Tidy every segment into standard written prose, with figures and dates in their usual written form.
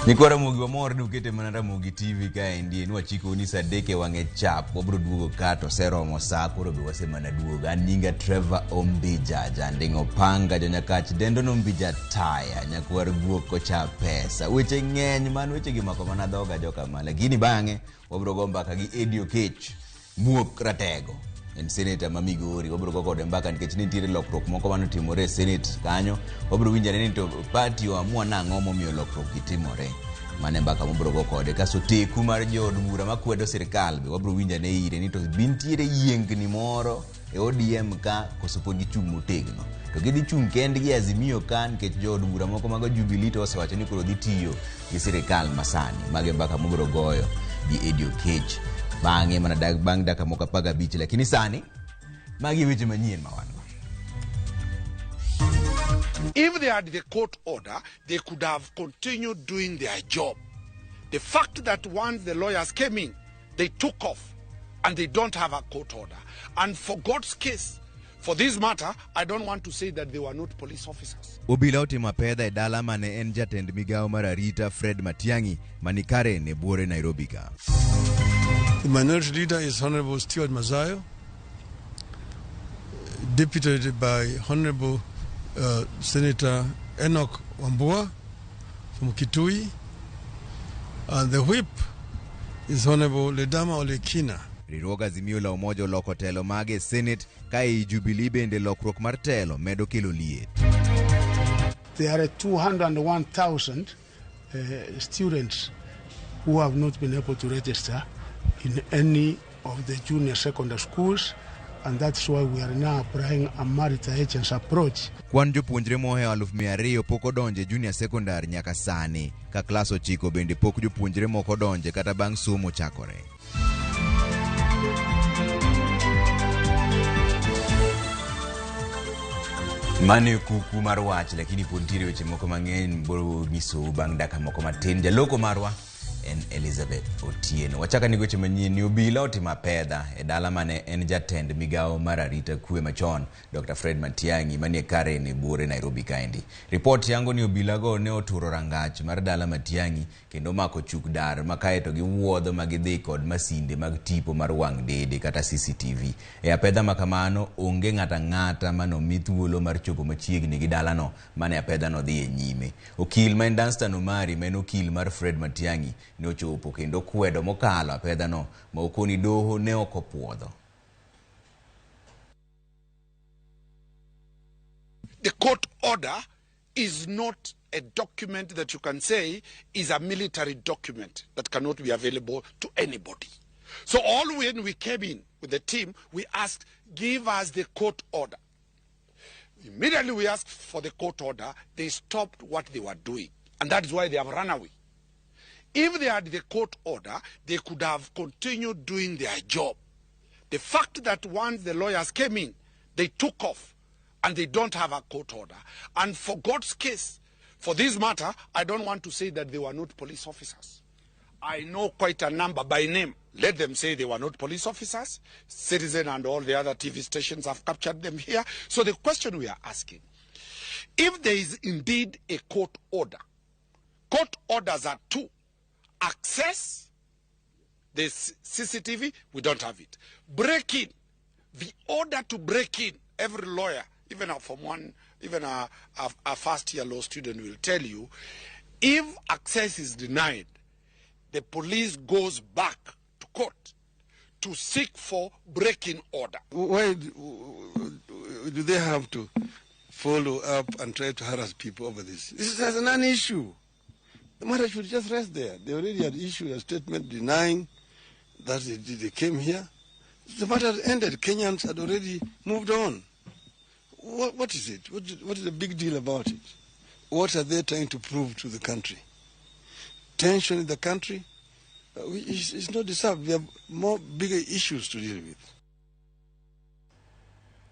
Nyikwa Ramogi wamor ni ukete mana Ramogi TV kaendi ni wachikou ni saa adek e wang'e chap wabiro duogo ka to oseromo saa koro be wasemana duogo. An nyinga Trevor Ombija Janding' Opanga jonyakach dendo nombija taya nyakwar guok kocha pesa. Weche ng'eny man weche gi mako mana dhoga joka ma lakini bang'e wabiro go mbaka gi Eddie Okech Muok Ratego en seneta ma Migori. Wabiro go kode mbaka nikech ne nitiere lokruok moko mane otimore e senate kanyo. Wabiro winjore ni to party oamua nang'o momiyo lokruok gi timore. Mano e mbaka mwabiro go kode. Kasto teku mar jood bura makwedo sirikal be wabiro winjo ane ire ni to be nitiere yiengni moro e ODM ka koso pod gichung' motegno. To gidhi chung' kendgi e Azimio ka nikech jood bura moko mag Jubilee to osewacho ni koro dhi tiyo gi sirikal masani. Mago e mbaka mobiro goyo gi Eddie Okech bang'e mana dag, bang' dakika moko 15 lakini sani magi e weche manyien ma wan go. If they had the court order, they could have continued doing their job. The fact that once the lawyers came in, they took off and they don't have a court order. And for God's case, for this matter, I don't want to say that they were not police officers. Obila otimo apedha e dala mane en jatend migawo mar arita Fred Matiang'i mani Karen e buore Nairobi ka. The minority leader is Honorable Stuart Mazayo, deputed by Honorable Senator Enoch Wambua from Kitui. And the whip is Honorable Ledama Olekina. Riwruog Azimio la Umoja oloko telo mage e Senate ka ei Jubilee bende lokruok mar telo medo kelo liet. There are 201,000 students who have not been able to register in any of the junior secondary schools, and that's why we are now applying a multi-agency approach. Kwan jopuonjre mohewo 200,000 pok odonjo e junior secondary nyaka sani, ka klas 9 bende pok jopuonjre moko odonje kata bang' somo chakore. Mano e kuku mar wach, lakini pod nitiere weche moko mang'eny biro nyisou bang' dakika moko matin. Jaloko marwa en Elizabeth Otieno. Wachaka ni weche manyien ni obila otimo apedha e dala mane en jatend migawo mar arita kwe machon Dr. Fred Matiang'i manie Karen e buore Nairobi kaendi. Ripot yango ni obilago ne oturo rangach mar dala Matiang'i kendo omako chuk dar ma kaeto giwuodho ma gidhi kod masinde mag tipo mar wang' dede kata CCTV. E apedha ma kamano, onge ng'ato ang'ata mane omi thuolo mar chopo machiegni gi dalano mane apedhano dhi e nyime. Okil ma en Danstan Omari ma en okil mar Fred Matiang'i ne ochopo kendo kwedo mokalo apedhano ma okoni doho ne ok opuodho. The court order is not a document that you can say is a military document that cannot be available to anybody. So all when we came in with the team, we asked, give us the court order. Immediately we asked for the court order, they stopped what they were doing. And that is why they have run away. If they had the court order, they could have continued doing their job. The fact that once the lawyers came in, they took off and they don't have a court order. And for God's case, for this matter, I don't want to say that they were not police officers. I know quite a number by name. Let them say they were not police officers. Citizen and all the other TV stations have captured them here. So the question we are asking, if there is indeed a court order, court orders are two. Access the CCTV, we don't have it. Break in, the order to break in, every lawyer, even a from one, even a first year law student will tell you, if access is denied, the police goes back to court to seek for breaking order. Why do they have to follow up and try to harass people over this? This is an issue. The matter should just rest there. They already had issued a statement denying that they came here. The matter had ended. Kenyans had already moved on. What is it? What is the big deal about it? What are they trying to prove to the country? Tension in the country is not deserved. We have more bigger issues to deal with.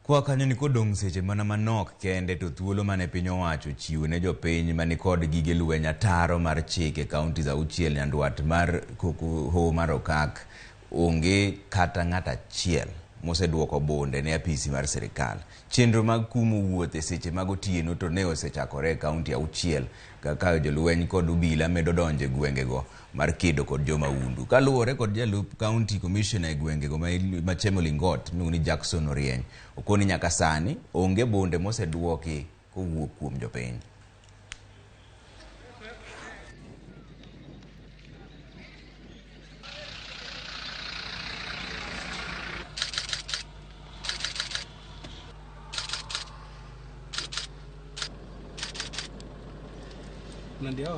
Kwa kanyo ni kodong' seche mana manok kende to thuolo mane piny owacho chiwo ne jopiny mani kod gige lweny ataro mar chik e kaunti 6 nyandwat mar Hoho mar Okak onge kata ng'at achiel moseduoko bunde ne apisi mar sirikal. Chenro mag kumo wuoth e seche mag otieno to ne osechakore e kaunti 6 kaka jolweny kod obila medo donjo e gwengego mar kedo kod jomahundu. Kaluwore kod jalup county commissioner e gwengego ma Chemolingot miluongo ni Jackson Orieny, okoni nyaka sani onge bunde moseduoki kowuok kuom jopiny.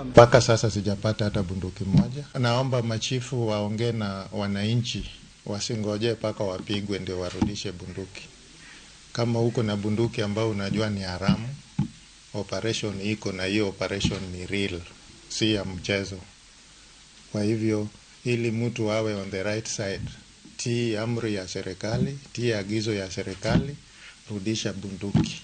Mpaka sasa sijapata hata bunduki moja. Naomba machifu waongee na wananchi, wasingoje mpaka wapigwe ndio warudishe bunduki. Kama uko na bunduki ambao unajua ni haramu, operation iko na hiyo operation ni real, si ya mchezo. Kwa hivyo ili mtu awe on the right side, tii amri ya serikali, tii agizo ya serikali, rudisha bunduki.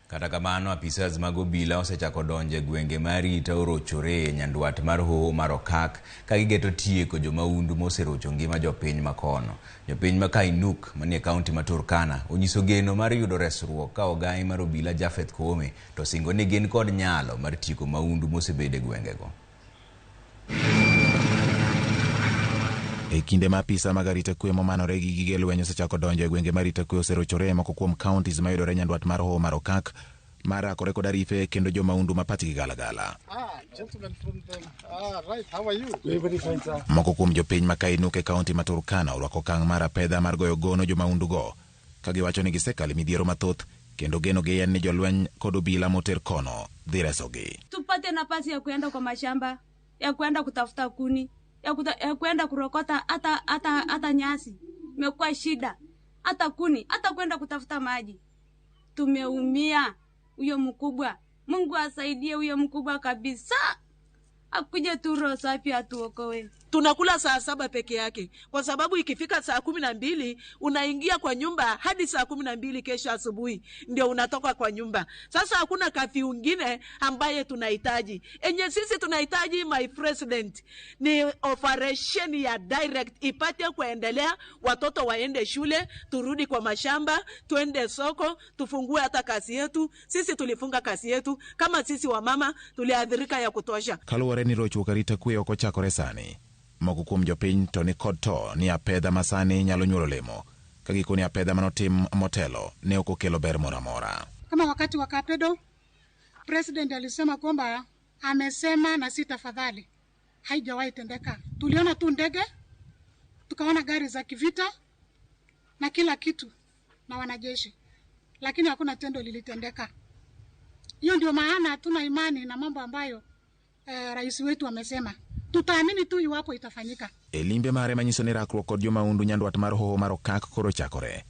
Kata kamano, apisas mag obila osechako donjo e gwenge ma arita orochore e nyandwat mar hoho mar Okak ka gigeto tieko jomahundu moserocho ngima jopiny makono. Jopiny ma Kainuk manie kaunti ma Turkana onyiso geno mar yudo resruok ka ogai mar obila Japheth Koome to osingo ni gin kod nyalo mar tieko mahundu mosebedo e gwengego. E kinde ma apisa mag arita kwe momanore gi gige lweny osechako donjo e gwenge ma arita kwe oserochore e moko kuom counties mayudore nyandwat mar hoho mar Okak marakore kod arife kendo jomahundu ma pachgi galagala. Moko kuom jopiny ma Kainuk e kaunti ma Turkana orwako okang' mar apedha mar goyo gono jomahundugo ka giwacho ni gisekalo midhiero mathoth kendo geno gi en ni jolweny kod obila moter kono dhi resogi. Tupate nafasi ya kuenda kwa mashamba, ya kuenda kutafuta kuni, ya kuenda kurokota hata nyasi. Imekuwa shida, hata kuni, hata kwenda kutafuta maji. Tumeumia. Huyo mkubwa, Mungu asaidie huyo mkubwa kabisa, akuje tu roho safi atuokoe. Tunakula saa 7 peke yake, kwa sababu ikifika saa 12 unaingia kwa nyumba hadi saa 12 kesho asubuhi ndio unatoka kwa nyumba. Sasa hakuna kafi nyingine ambaye tunahitaji. Enye sisi tunahitaji, my president, ni operation ya direct ipate kuendelea, watoto waende shule, turudi kwa mashamba, tuende soko, tufungue hata kazi yetu. Sisi tulifunga kazi yetu, kama sisi wamama tuliathirika ya kutosha. Kaluwore ni rochruok arita kwe ok ochakore sani. Moko kuom jopiny to ni kod to ni apedha masani nyalo nyuolo lemo, ka gikoni apedha manotim motelo ne ok okelo ber moro amora. Kama wakati wa Kapedo, president alisema kwamba amesema na si tafadhali, haijawahi tendeka. Tuliona tu ndege, tukaona gari za kivita na kila kitu na wanajeshi, lakini hakuna tendo lilitendeka. Hiyo ndio maana hatuna imani na mambo ambayo rais wetu amesema. Tutaamini tu iwapo itafanyika. E limbe mare manyiso ni rakruok kod jomahundu nyandwat mar hoho mar Okak koro chakore.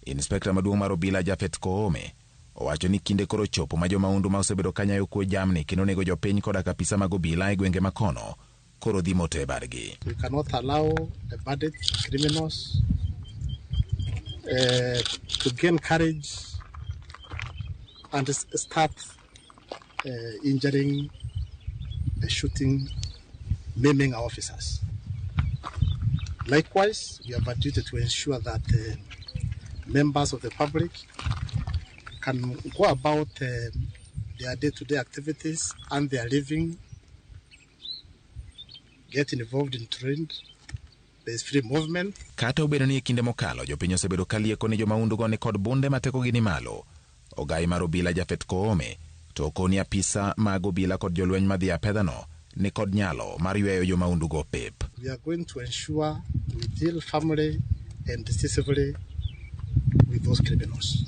Inspekta maduong' mar obila Japheth Koome owacho ni kinde koro chopo ma jomahundu ma osebedo kanyayo kuo jamni kendo nego jopiny koda kapisa mag obila e gwenge makono koro dhi moto e badgi. We cannot allow the bandits, criminals to gain courage and start injuring, shooting, maiming our officers. Likewise, we have a duty to ensure that members of the public can go about their day-to-day activities and their living, get involved in trade. There is free movement. Kata obedo ni e kinde mokalo jopiny osebedo ka lieko ni jomahundugo ni kod bunde ma tekogi ni malo, ogai mar obila Japheth Koome to okoni apisa mag obila kod jolweny madhi apedhano ni kod nyalo mar yweyo jomahundugo pep. We are going to ensure we deal firmly and decisively with those criminals.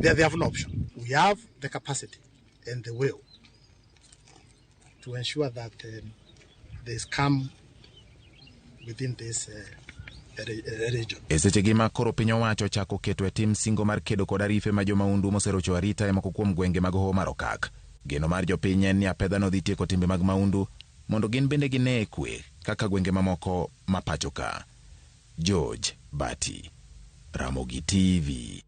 They have no option. We have the capacity and the will to ensure that there is calm within this region. E sechegi ma koro piny owacho ochako keto e tim singo mar kedo kod arife ma jomahundu moserocho arita e moko kuom gwenge mag hoho mar Okak. Geno mar jopiny en ni apedhano dhi tieko timbe mag mahundu mondo gin bende ginee kwe kaka gwenge mamoko ma pacho ka. George Bati, Ramogi TV.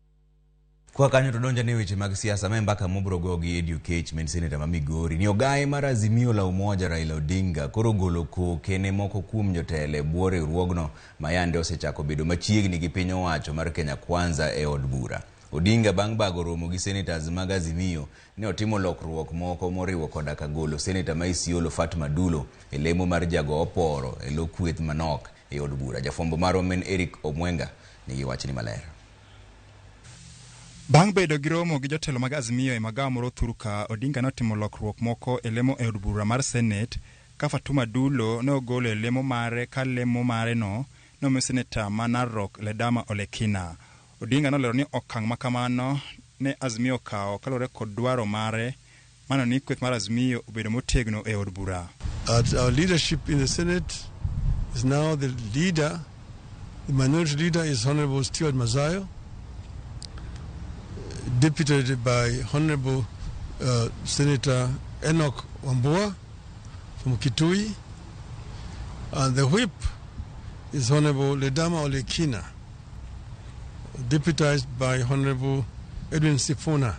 Kwa kanyo to donjo ne weche mag siasa ma mbaka mobro go gi Eddie Oketch ma en seneta ma Migori ni ogaye mar Azimio la Umoja Raila Odinga koro golo koke ne moko kuom jotelo e bwo riwruogno ma yande osechako bedo machiegni gi piny owacho mar Kenya Kwanza e od bura. Odinga bang' bago romo gi senators mag Azimio ne otimo lokruok moko moriwo koda ka golo seneta ma Isiolo Fatma Dulo e lemo mar jago oporo e lo kweth manok e od bura. Jafwambo marwa men Eric Omwenga nigi wachni maler. Bang' bedo gi romo gi jotelo mag Azimio e magawa moro Thurka, Odinga notimo lokruok moko e lemo e od bura mar Senate ka Fatuma Dulo ne ogolo e lemo mare ka lemo mare no nomiyo seneta ma Narok Ledama Olekina. Odinga nolero ni okang' ma kamano ne Azimio okawo kaluwore kod dwaro mare mano ni kweth mar Azimio obedo motegno e od bura. At our leadership in the Senate is now the leader, the minority leader is Honorable Stewart Madzayo, deputed by Honorable Senator Enoch Wambua from Kitui, and the whip is Honorable Ledama Olekina, deputized by Honorable Edwin Sifuna.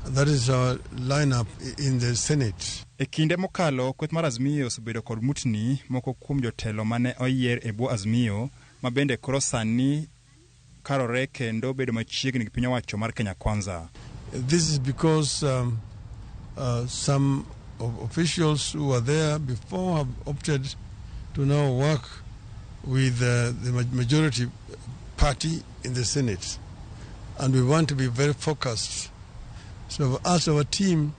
That is our lineup in the Senate. E kinde mokalo, kweth mar Azimio osebedo kod mutni moko kuom jotelo mane oyier e bwo Azimio, ma bende koro sani karore kendo bedo machiegni gi piny owacho mar Kenya Kwanza. This is because some of officials who were there before have opted to now work with the majority party in the Senate. And we want to be very focused. So I've asked our team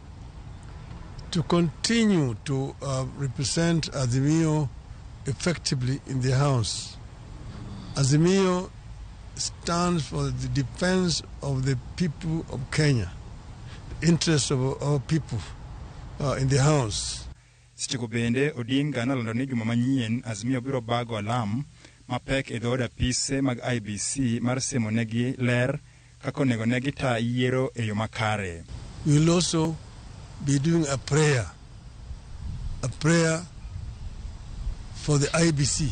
to continue to represent Azimio effectively in the House. Azimio stands for the defense of the people of Kenya, the interests of our people in the House. Sechego bende Odinga nolando ni juma manyien Azimio biro bago alam mapek e dhood apise mag IEBC mar semo negi ler kaka onego ne gita yiero e yo makare. We will also be doing a prayer for the IEBC,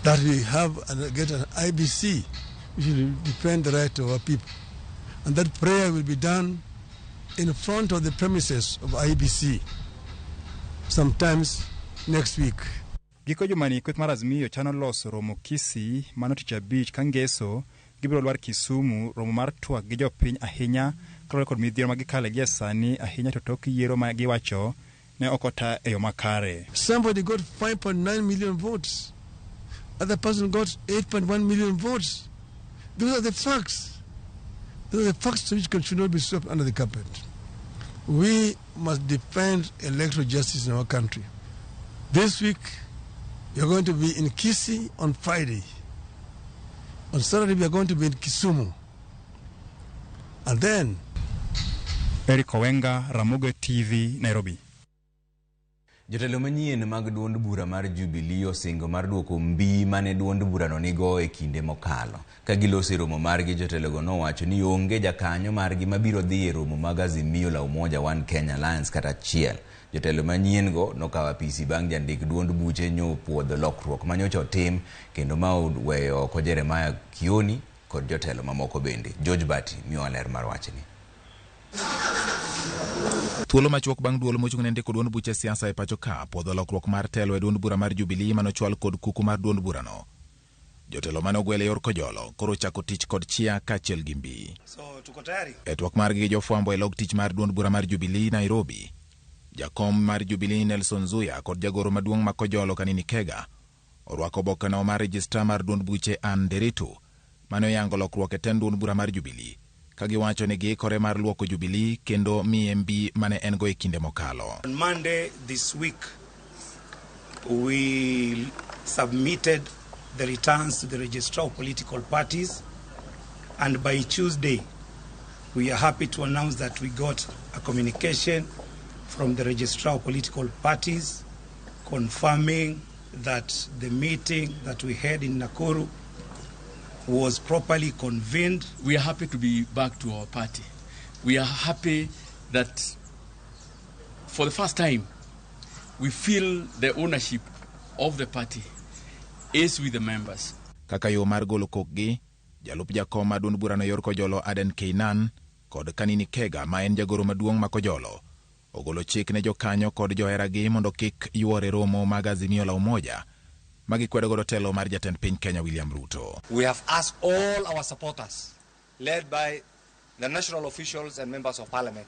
that we have and get an IEBC which will defend the right of our people. And that prayer will be done in front of the premises of IEBC sometimes next week. Giko jumani kweth mar Azimio chano loso romo Kisii mano tich abich ka ngeso gibiro lwar Kisumu romo mar twak gi jopiny ahinya kaluwore kod midhiero ma gikale gie sani ahinya to tok yiero ma giwacho ne ok ota e yo makare. Somebody got 5.9 million votes. Other person got 8.1 million votes. Those are the facts. Those are the facts which should not be swept under the carpet. We must defend electoral justice in our country. This week, we are going to be in Kisii on Friday. On Saturday, we are going to be in Kisumu. And then... Eric Owenga, Ramogi TV, Nairobi. Jotelo manyien mag duond bura mar Jubilee osingo mar duoko mbii mane duond burano nigo e kinde mokalo. Ka giloso e romo margi, jotelogo nowacho ni onge jakanyo margi mabiro dhi e romo mag Azimio la Umoja One Kenya Alliance kata achiel. Jotelo manyien go nokawo apisi bang' jandik duond buche nyopuodho lokruok manyocha otim kendo ma oweyo oko Jeremiah Kioni kod jotelo mamoko bende. George Bati miyowa ler mar wachni. Thuolo machuok bang' duol mochung' ne ndiko duond buche siasa e pacho ka puodho lokruok mar telo e duond bura mar Jubilee manochwal kod kuku mar duond burano. Jotelo mane ogwel e yor kojolo koro chako tich kod chia kaachiel gi mbii. So, tuko tayari? E twak margi gi jofwambo e log tich mar duond bura mar Jubilee Nairobi, jakom mar Jubilee Nelson Zuya kod jagoro maduong' ma kojolo Kanini Kega orwako obokeno mar rejistra mar duond buche Ann Nderitu mane oyango lokruok e tend duond bura mar Jubilee ka giwacho ni giikore mar luoko Jubilee kendo miye mbii mane en go e kinde mokalo. On Monday this week, we submitted the returns to the registrar of political parties, and by Tuesday, we are happy to announce that we got a communication from the registrar of political parties confirming that the meeting that we had in Nakuru was properly convened. We are happy to be back to our party. We are happy that for the first time we feel the ownership of the party is with the members. Kaka yo mar golo kokgi, Jalup jakom mar duond burano yor Kojolo Aden Keynan kod Kanini Kega ma en jagoro maduong' ma Kojolo ogolo chik ne jokanyo kod joheragi mondo kik yuor e romo mag Azimio la Umoja ma gikwedo godo telo mar jatend piny Kenya William Ruto. We have asked all our supporters, led by the national officials and members of parliament,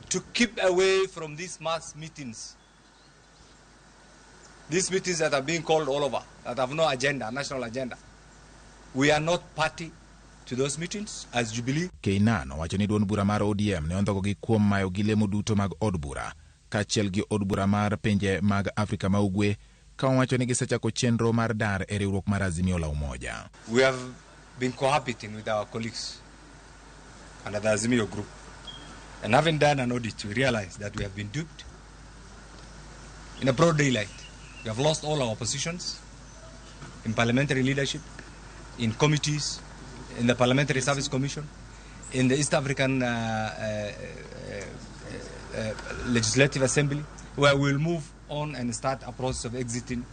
to keep away from these mass meetings. These meetings that are being called all over, that have no agenda, national agenda. We are not party to those meetings as Jubilee. Keynan owacho ni duond bura mar ODM ne ondhogogi kuom mayogi lemo duto mag od bura kaachiel gi od bura mar pinje mag Afrika ma Ugwe ka owacho ni gisechako chenro mar dar e riwruok mar Azimio la Umoja. We have been cohabiting with our colleagues under the Azimio group, and having done an audit, we realize that we have been duped in a broad daylight. We have lost all our positions in parliamentary leadership, in committees, in the Parliamentary Service Commission, in the East African Legislative Assembly, where we will move on and start a process of exiting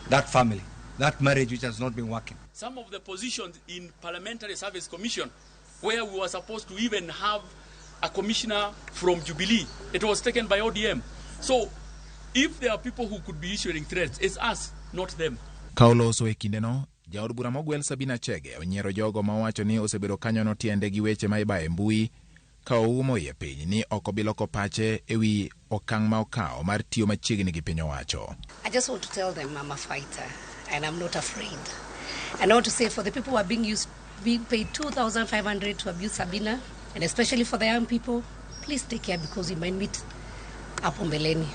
that family, that marriage which has not been working. Some of the positions in Parliamentary Service Commission, where we were supposed to even have a commissioner from Jubilee, it was taken by ODM. So if there are people who could be issuing threats, it's us, not them. Ka oloso e kindeno, jaod bura mogwel Sabina Chege onyiero jogo ma owacho ni osebedo kanyono tiende gi weche ma ibayo e mbui ka oumo iye piny ni ok obi loko pache ewi okang' ma okawo mar tiyo machiegni gi piny owacho. I just want to tell them I'm a fighter and I'm not afraid. And I want to say for the people who are being paid 2,500 to abuse Sabina, and especially for the young people, please take care because you might meet hapo mbeleni.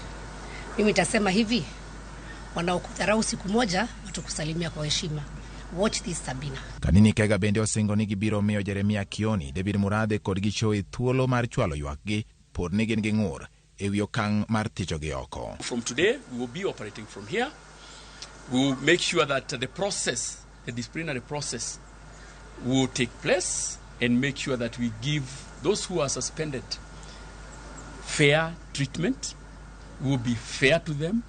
Mimi nitasema hivi, wanaokudharau siku moja watakusalimia kwa heshima. Watch this, Sabina. Kanini Kega bende osingo ni gibiro miyo Jeremia Kioni, David Murathe kod Gichohi thuolo mar chwalo ywakgi pod ni gin gi ng'ur ewi okang' mar thichogi oko. From today, we will be operating from here. We will make sure that the process, the disciplinary process, will take place and make sure that we give those who are suspended fair treatment. We will be fair to them.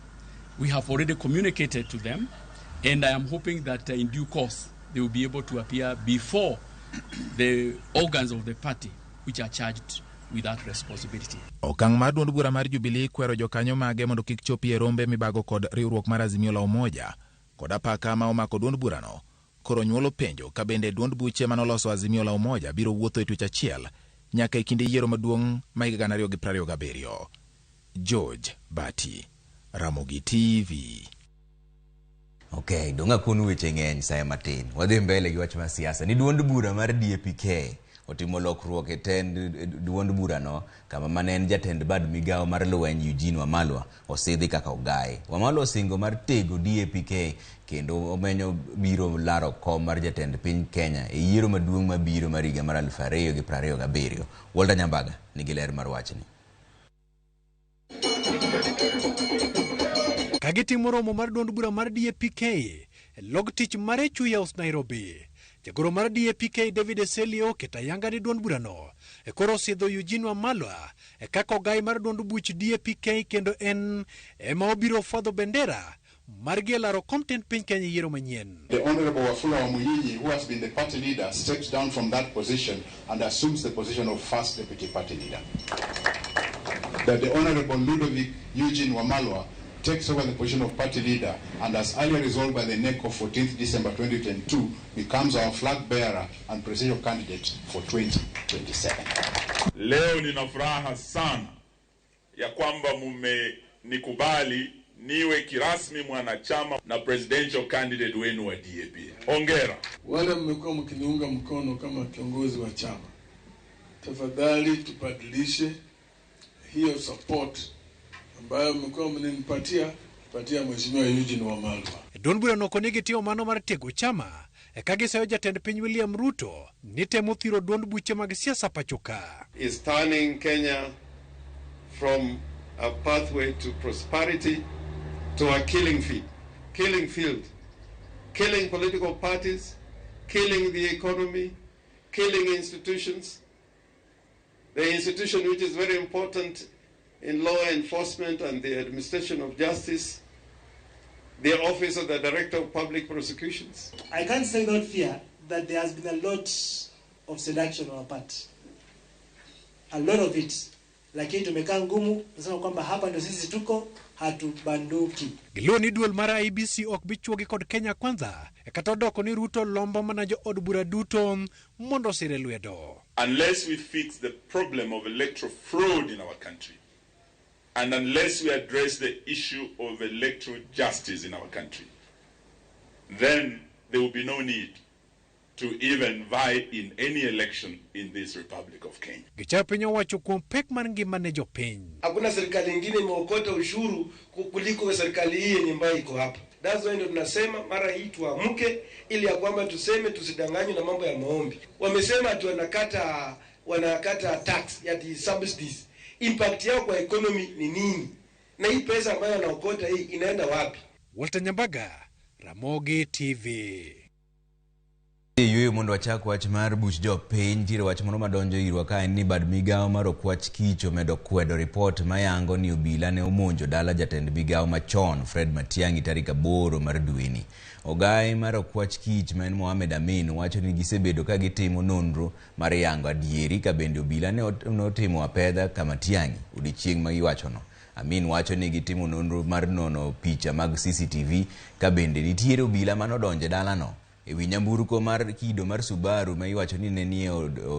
We have already communicated to them, and I am hoping that in due course they will be able to appear before the organs of the party which are charged with that responsibility. Okang' mar duond bura mar Jubilee kwero jokanyo mage mondo kik chopi e rombe mibago kod riwruok mar Azimio la Umoja kod apaka ma omako duond burano koro nyuolo penjo ka bende duond buche manoloso Azimio la Umoja biro wuotho e twech achiel nyaka e kinde yiero maduong' ma higa 2027. George Bati, Ramogi TV. Okay, donga kono weche ng'eny saya matin. Wadhi mbele gi wach mar siasa. Ni duond bura mar DAP-K otimo lokruok e tend duond burano kama mane en jatend bad migawo mar lweny Eugene Wamalwa osidhi kaka ogaye. Wamalwa osingo mar tego DAP-K kendo omenyo biro laro kom mar jatend piny Kenya e yiero maduong' mabiro mar higa mar 2027. Walter Nyambaga nigi ler mar wachni. Kagitimo romo mar duond bura mar DAP-K e log tich mare Chui House Nairobi. Jagoro mar DAP-K David Eselio oketo ayanga ni duond burano e koro osidho Eugene Wamalwa e kaka ogai mar duond buch DAP-K kendo en ema obiro fwadho bendera margi e laro kom tend piny Kenya e yiero manyien. The Honorable Wafula Wamunyinyi, who has been the party leader, steps down from that position and assumes the position of first deputy party leader. That the Honorable Ludovic Eugene Wamalwa takes over the position of party leader and, as earlier resolved by the NEC of 14th December 2022, becomes our flag bearer and presidential candidate for 2027. Leo nina furaha sana ya kwamba mumenikubali niwe kirasmi mwanachama na presidential candidate wenu wa DAP. Hongera. Wale mmekuwa mkiniunga mkono kama kiongozi wa chama, tafadhali tubadilishe hiyo support ambayo mmekuwa mnanipatia, patia Mheshimiwa Eugene Wamalwa. Duond burano koni gitimo mano mar tego chama e ka giseyo jatend piny William Ruto ni temo thiro duond buche mag siasa pacho ka. Is turning Kenya from a pathway to prosperity to a killing field, killing political parties, killing the economy, killing institutions. The institution which is very important in law enforcement and the administration of justice, the office of the Director of Public Prosecutions. I can't say without fear that there has been a lot of seduction on our part. A lot of it. Lakini tumekaa ngumu, tunasema kwamba hapa ndio sisi tuko, hatubanduki. Giluwo ni duol mar IEBC ok bi chuogi kod Kenya Kwanza kata odoko ni Ruto lombo mana jo od bura duto mondo osire lwedo. Unless we fix the problem of electoral fraud in our country, and unless we address the issue of electoral justice in our country, then there will be no need to even vie in any election in this Republic of Kenya. Gichayo piny owacho kuom pek mar ngima ne jopiny. Hakuna serikali ingine imeokota ushuru kuliko serikali hii yenye ambayo iko hapa. That's why ndio tunasema mara hii tuamke, ili ya kwamba tuseme tusidanganywe na mambo ya maombi. Wamesema ati wanakata tax ya the subsidies. Impact yao kwa economy ni nini? Na hii pesa ambayo wanaokota hii inaenda wapi? Walter Nyambaga, Ramogi TV. Yueyo mondo wachak wach mar buch jopiny. Nitiere wach moro madonjo irwa ka en ni bad migawo mar Okwach Kich omedo kwedo ripot mayango ni obila ne omonjo dala jatend migawo machon Fred Matiang'i tarik 8 mar dweni. Ogaye mar Okwach Kich ma en Mohamed Amin wacho ni gisebedo ka gitimo nonro mar yango adieri ka bende obila ne otimo apedha ka Matiang'i odiechieng' ma giwachono. Amin wacho ni gitimo nonro mar nono picha mag CCTV ka bende nitiere obila manodonjo e dalano. E wi nyamburko mar kido mar Subaru ma iwacho ni ne nie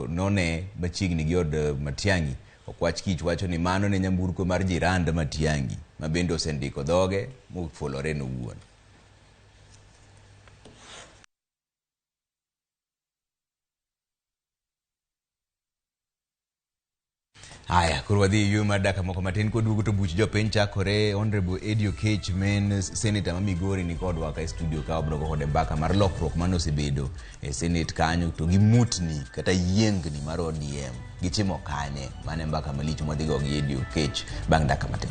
none machiegni gi od Matiang'i. Okwach Kich wacho ni mano ne nyamburko mar jirand Matiang'i ma bende osendiko dhoge mofuolore ne owuon. Haya, koro wadhi yueyo mar dakika moko matin koduogo to buch jopiny chakore. Honorable Eddie Oketch men senator ma Migori ni kodwa ka e studio ka wabiro go kode mbaka mar lokruok mane osebedo e senate kanyo to gi mutni kata yiengni mar ODM gichimo kanye. Mane mbaka malich mwadhi go gi Eddie Oketch bang' dakika matin.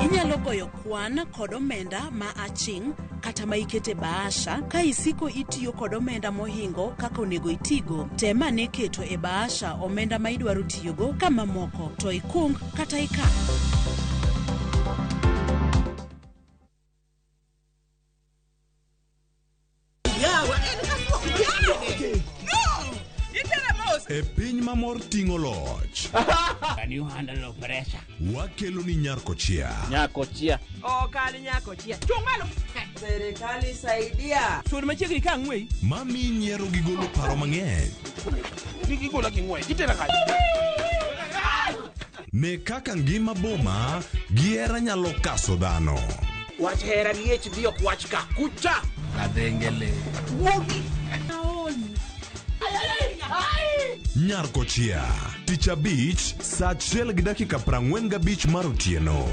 Inyalo goyo kwan kod omenda ma aching' kata ma ikete bahasha ka isiko itiyo kod omenda mohingo kaka onego itigo. Tem ane keto e bahasha omenda ma idwaro tiyogo ka mamoko to ikung kata ikan. E piny mamor ting'o loch. Can you handle pressure? Wakelo ni Nyarkochia. Nyakochia. Ok an Nyakochia. Chung' malo. Serikali saidia. Sud machiegni ka ang'wei. Mami nyiero gi golo paro mang'eny. Kik igola gi ng'wech. Itera kanye? Ne kaka ngima boma gi hera nyalo kaso dhano. Wach hera gi HD ok wach ka. Kucha. Kadhengele. Wuogi. Nyarkochia. Tich abich saa 1:45 mar otieno.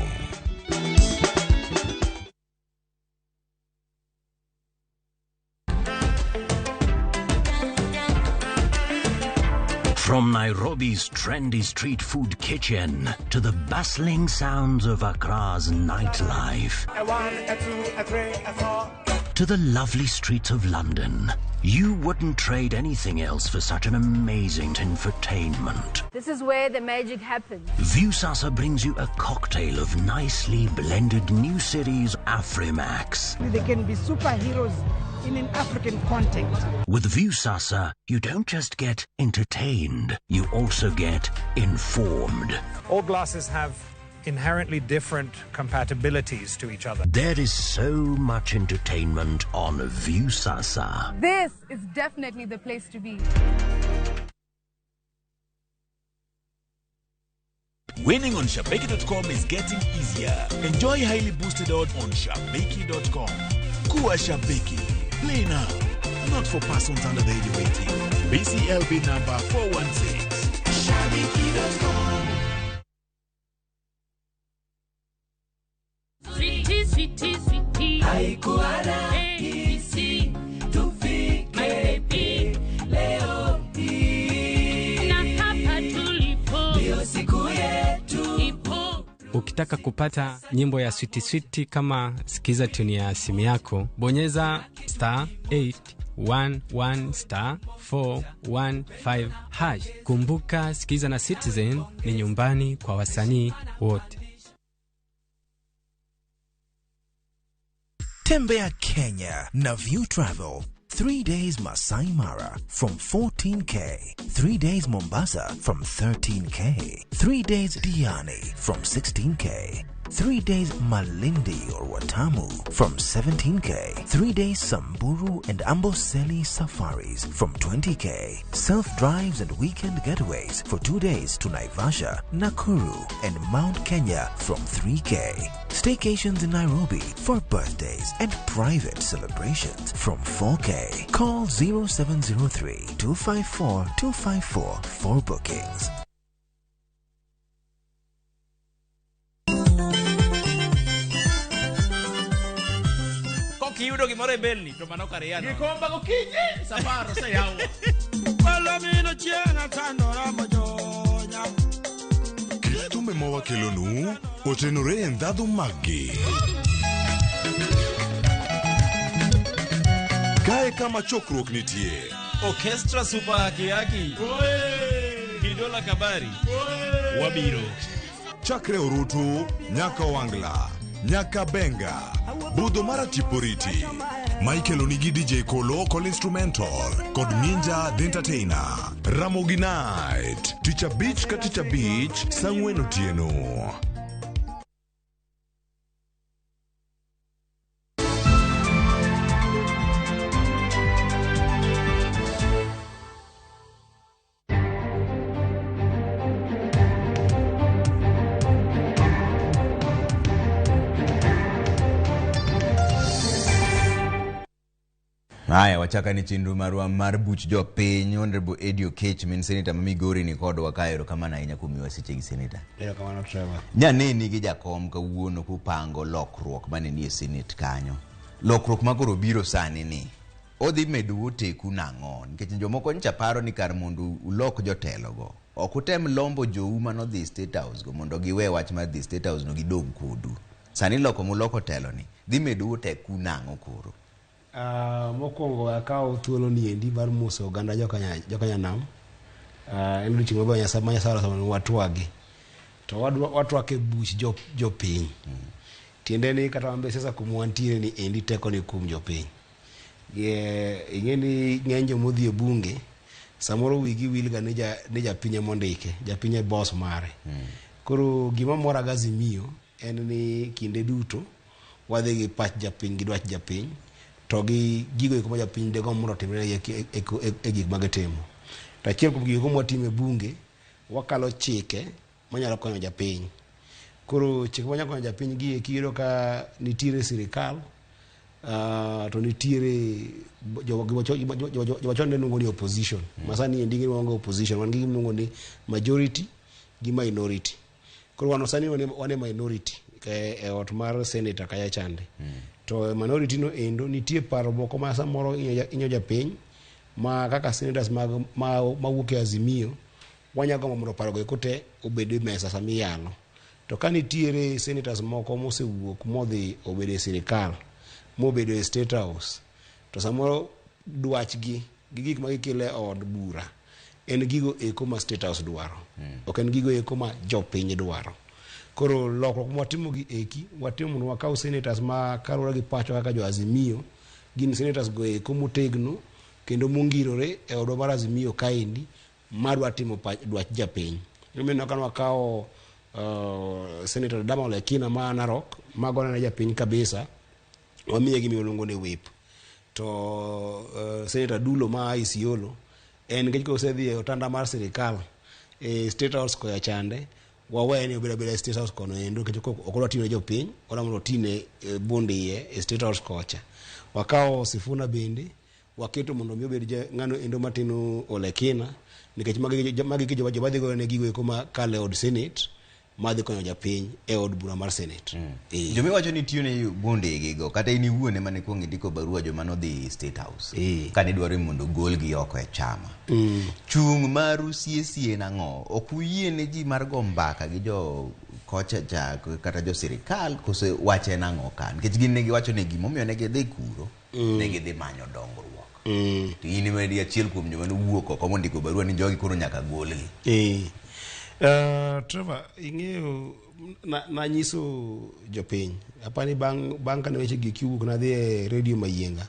From Nairobi's trendy street food kitchen to the bustling sounds of Accra's nightlife. A 1, a 2, a 3, a 4. To the lovely streets of London. You wouldn't trade anything else for such an amazing infotainment. This is where the magic happens. Viusasa brings you a cocktail of nicely blended new series Afrimax. They can be superheroes in an African context. With Viusasa, you don't just get entertained, you also get informed. All glasses have inherently different compatibilities to each other. There is so much entertainment on Viusasa. This is definitely the place to be. Winning on Shabiki.com is getting easier. Enjoy highly boosted odds on Shabiki.com. Kuwa Shabiki. Play now. Not for persons under the age of 18. BCLB number 416. Shabiki.com. Sweetie, sweetie, sweetie. Haikuwa rahisi tufike leo hii. Na hapa tulipo ndio siku yetu ipo. Ukitaka kupata nyimbo ya switi switi kama sikiza tune ya simu yako, bonyeza star 8 11 star 415 hash. Kumbuka, Sikiza na Citizen ni nyumbani kwa wasanii wote. Tembea Kenya na View Travel. 3 days Masai Mara from 14K. 3 days Mombasa from 13K. 3 days Diani from 16K. 3 days Malindi or Watamu from 17K. 3 days Samburu and Amboseli safaris from 20K. Self-drives and weekend getaways for 2 days to Naivasha, Nakuru and Mount Kenya from 3K. Staycations in Nairobi for birthdays and private celebrations from 4K. Call 0703 254 254 for bookings. Kiyudo gimoro e belni to mano kar yano. Gikomba gokinyi safar oseyawo. Palomino chieng' atandora mojonya. Kit thumbe mawakelonu otenore e ndhadhu maggi. Kae kama chokruok nitie. Orchestra Super Haki Haki. Gidola Kabari. Wabiro. Chakre Orutu nyaka Wangla, nyaka Benga, budho mara Tiporiti. Michael Onigi DJ Kolo Call Instrumental kod Minja The Entertainer. Ramogi Night, Tich Abich ka Tich Abich, saa 4 otieno. Haya, wachaka ni chenro marwa mar buch jopiny. Honorable Eddie Okech min senator ma Migori ni kodwa ka. Erokamano ahinya kuom miwa seche gi senator. Erokamano Trevor. Nyaneni gi jakom kawuono kupango lokruok mane nie senate kanyo. Lokruok ma koro biro sani ni odhi medo oteku nang'o? Nikech jomoko ncha paro ni kar mondo ulok jotelogo, ok utem lombo jou manodhi State House go mondo giwe wach mar dhi State House no gidong kodu. Sani loko muloko telo ni dhi medo oteku nang'o koro? Mokwongo akawo thuolo ni endi mar moso oganda jokanyanam. En odiochieng' maber ma Nyasaye oloso mondo watwagi. To watwak e buch jopiny. Tiende ni kata wan be siasa kuma wantiere ni endi teko ni kuom jopiny. Ing'e ni ng'eny jomodhi e bunge samoro wigi wil ga ni japiny ema ondike, japiny e boss mare. Koro gima mora ga Azimio en ni kinde duto wadhi gi pach japiny gi dwach japiny to gi gigo eko ma japiny degomb mondo otimre e gik ma gitimo. To achiel kuom gigo mwatimo e bunge, wakalo chike manyalo konyo japiny. Koro chike manyalo konyo japiny gi eki iyudo ka nitiere sirikal, to nitiere joma chon ne luongo ni opposition. Ma sani endi giluongo opposition, wan gi gima iluongo ni majority gi minority. Koro wan sani wan e minority e ot mar senator kacha chande. To minority no endo nitie paro moko ma samoro inyo japiny ma kaka senators mawuok e Azimio wanyalo gombo mondo paro go eko te obed e mesa sama iyalo. To ka nitiere senators moko mosewuok modhi obedo e sirikal, mobedo e State House, to samoro dwachgi gi gik ma gikelo e od bura en gigo eko ma State House dwaro. Ok en gigo eko ma jopiny dwaro. Koro lokruok mwatimo gi eki, watimo mondo wakaw senators ma kaluwore gi pachwa kaka jo Azimio, gin senators go eko motegno kendo mongirore e odwa mar Azimio kaendi madwa timo dwach japiny. Emomiyo ka wakawo Senator Ledama Olekina ma Narok, mago ne japiny kabisa, wamiye gima iluongo ni whip. To Senator Dulo ma Isiolo, en nikech kosedhi e otanda mar sirikal e State House koya chande, waweye ni obedo abeda e State House kono endo nikech ok odwa tiyo ne jopiny, odwa mondo otine bundiye e State House kocha. Wakawo Sifuna bende, waketo mondo mi obed ng'ano endo matino Olekina, nikech magi ke joma dhi goyo ne gigo eko ma kalo e od Senate, madhi konyo japiny e od bura mar Senate. Joma iwacho ni tiyo ne bundegi go, kata in iwuon ema ne ikwongo indiko barua joma nodhi State House, kane idwaro ni mondo ogolgi oko e chama. Chung' maru sie sie en ang'o? Ok uyie ne ji mar go mbaka gi jo kocha cha kata jo sirikal, kose wach en ang'o ka? Nikech gin ne giwacho ni gimomiyo ne gidhi kuro, ne gidhi manyo dongruok. To in ema in achiel kuom joma nowuok oko mondiko barua ni jogi koro nyaka golgi. Trevor, ing'eyo nanyiso jopiny apani bang' kane weche gi owuok nadhi e redio Mayienga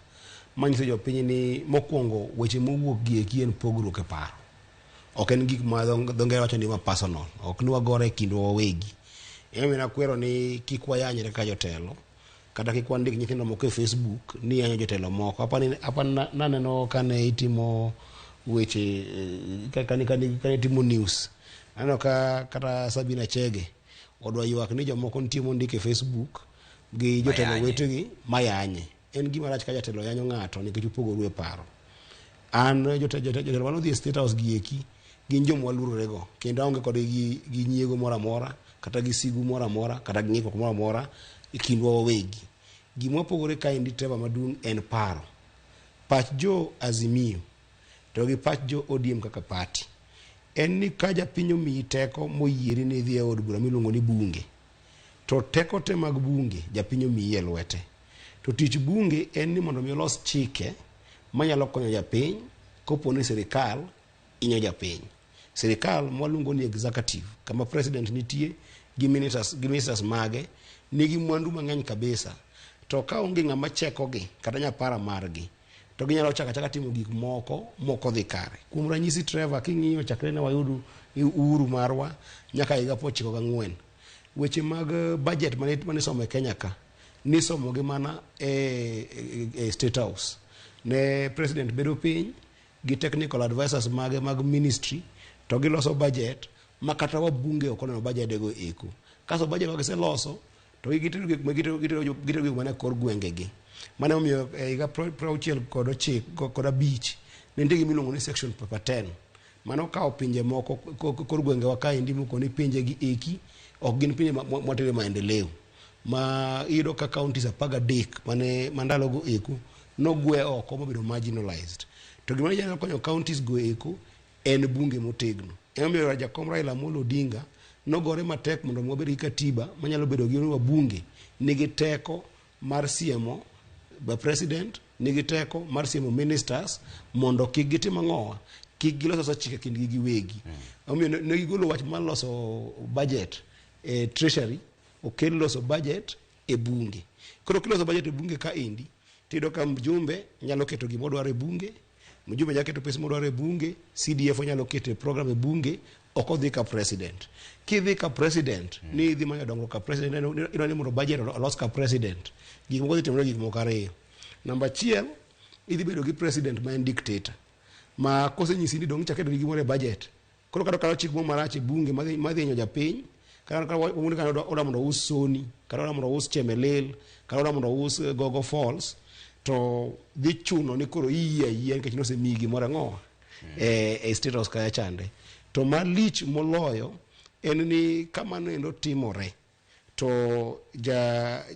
manyiso jopiny ni mokwongo weche mowuok gi eki en pogruok e paro. Ok en gik ma dho ngere wacho ni ma personal. Ok ni wagore e kindwa wawegi. Emomiyo nakwero ni kik wayanyre kaka jotelo kata kik wandik nyithindo moko e Facebook ni yanyo jotelo moko. Apani naneno kane itimo weche kane itimo news. Aneno ka kata Sabina Chege odwa ywak ni jomoko nitie mondik e Facebook gi jotelo wetegi mayanye. En gima rach ka jatelo yanyo ng'ato nikech upogoru e paro. An jotelo manodhi e State House gi eki gin joma waluororego kendo aonge kodgi gi nyiego moro amora kata gi sigu moro amora kata gi ng'ikruok moro amora e kindwa wawegi. Gima wapogore kaendi Trevor maduong' en paro. Pach jo Azimio to gi pach jo ODM kaka party en ni ka japiny omiyi teko moyieri ni idhi e od bura miluongo ni bunge to teko te mag bunge japiny omiyi e lwete. To tich bunge en ni mondo mi olos chike manyalo konyo japiny kopo ni sirikal inyo japiny. Sirikal mwaluongo ni executive kama president nitie gi ministers mage nigi mwandu mang'eny kabisa. To ka onge ng'ama chekogi kata nyapara margi to ginyalo chako achaka timo gik moko mok odhi kare. Kuom ranyisi Trevor, king'iyo chakre ne wayud uhuru marwa nyaka higa 94, weche mag budget mane isomo e Kenya ka nisomo gi mana e State House. Ne president bedo piny gi technical advisors mage mag ministry to giloso budget ma kata wabunge ok oneno budget go eko. Kasto budget ma giseloso to gitero gik mana e kor gwengegi. Mano emomiyo e higa 65 ne nitie gima iluongo ni section paper 10 mano kawo pinje moko kor gwengewa kaendi moko ni pinje gi eki ok gin pinje mwatere maendeleo ma iyudo ka counties 13 mane mandalogo eko nogwe oko mobedo marginalized. To gima nyalo konyo counties go eko en bunge motegno. Emomiyo Jakom Raila Amolo Odinga nogore matek mondo mi wabed gi katiba manyalo bedo gi wabunge nigi teko mar siemo president, nigi teko mar siemo ministers mondo kik gitim ang'owa, kik gilos chike kindgi giwegi. Omiyo ne gigolo wach mar loso budget e treasury, okel loso budget e bunge. Koro kiloso budget e bunge kaendi, tiyudo ka mjumbe nyalo keto gima odwaro e bunge, mjumbe nyalo keto pesa modwaro e bunge, CDF onyalo keto e program e bunge, ok odhi ka president. Kidhi ka president, ni idhi manyo dongruok ka president, idwa ni mondo budget olos ka president. Gik moko dhi timore gik moko ariyo. Namba achiel, idhi bedo gi president ma en dictator. Ma kosenyisi ni dong' ichak keto gimoro e budget. Koro kata okalo chik moro marach e bunge madhi hinyo japiny, kata odwa mondo ous Sony, kata odwa mondo ous Chemelil, kata odwa mondo ous Gogo Falls, to dhi chuno ni koro iyie ayie nikech nosemiyi gimoro ang'owa e State House kacha chande. To malich moloyo en ni kamano endo timore to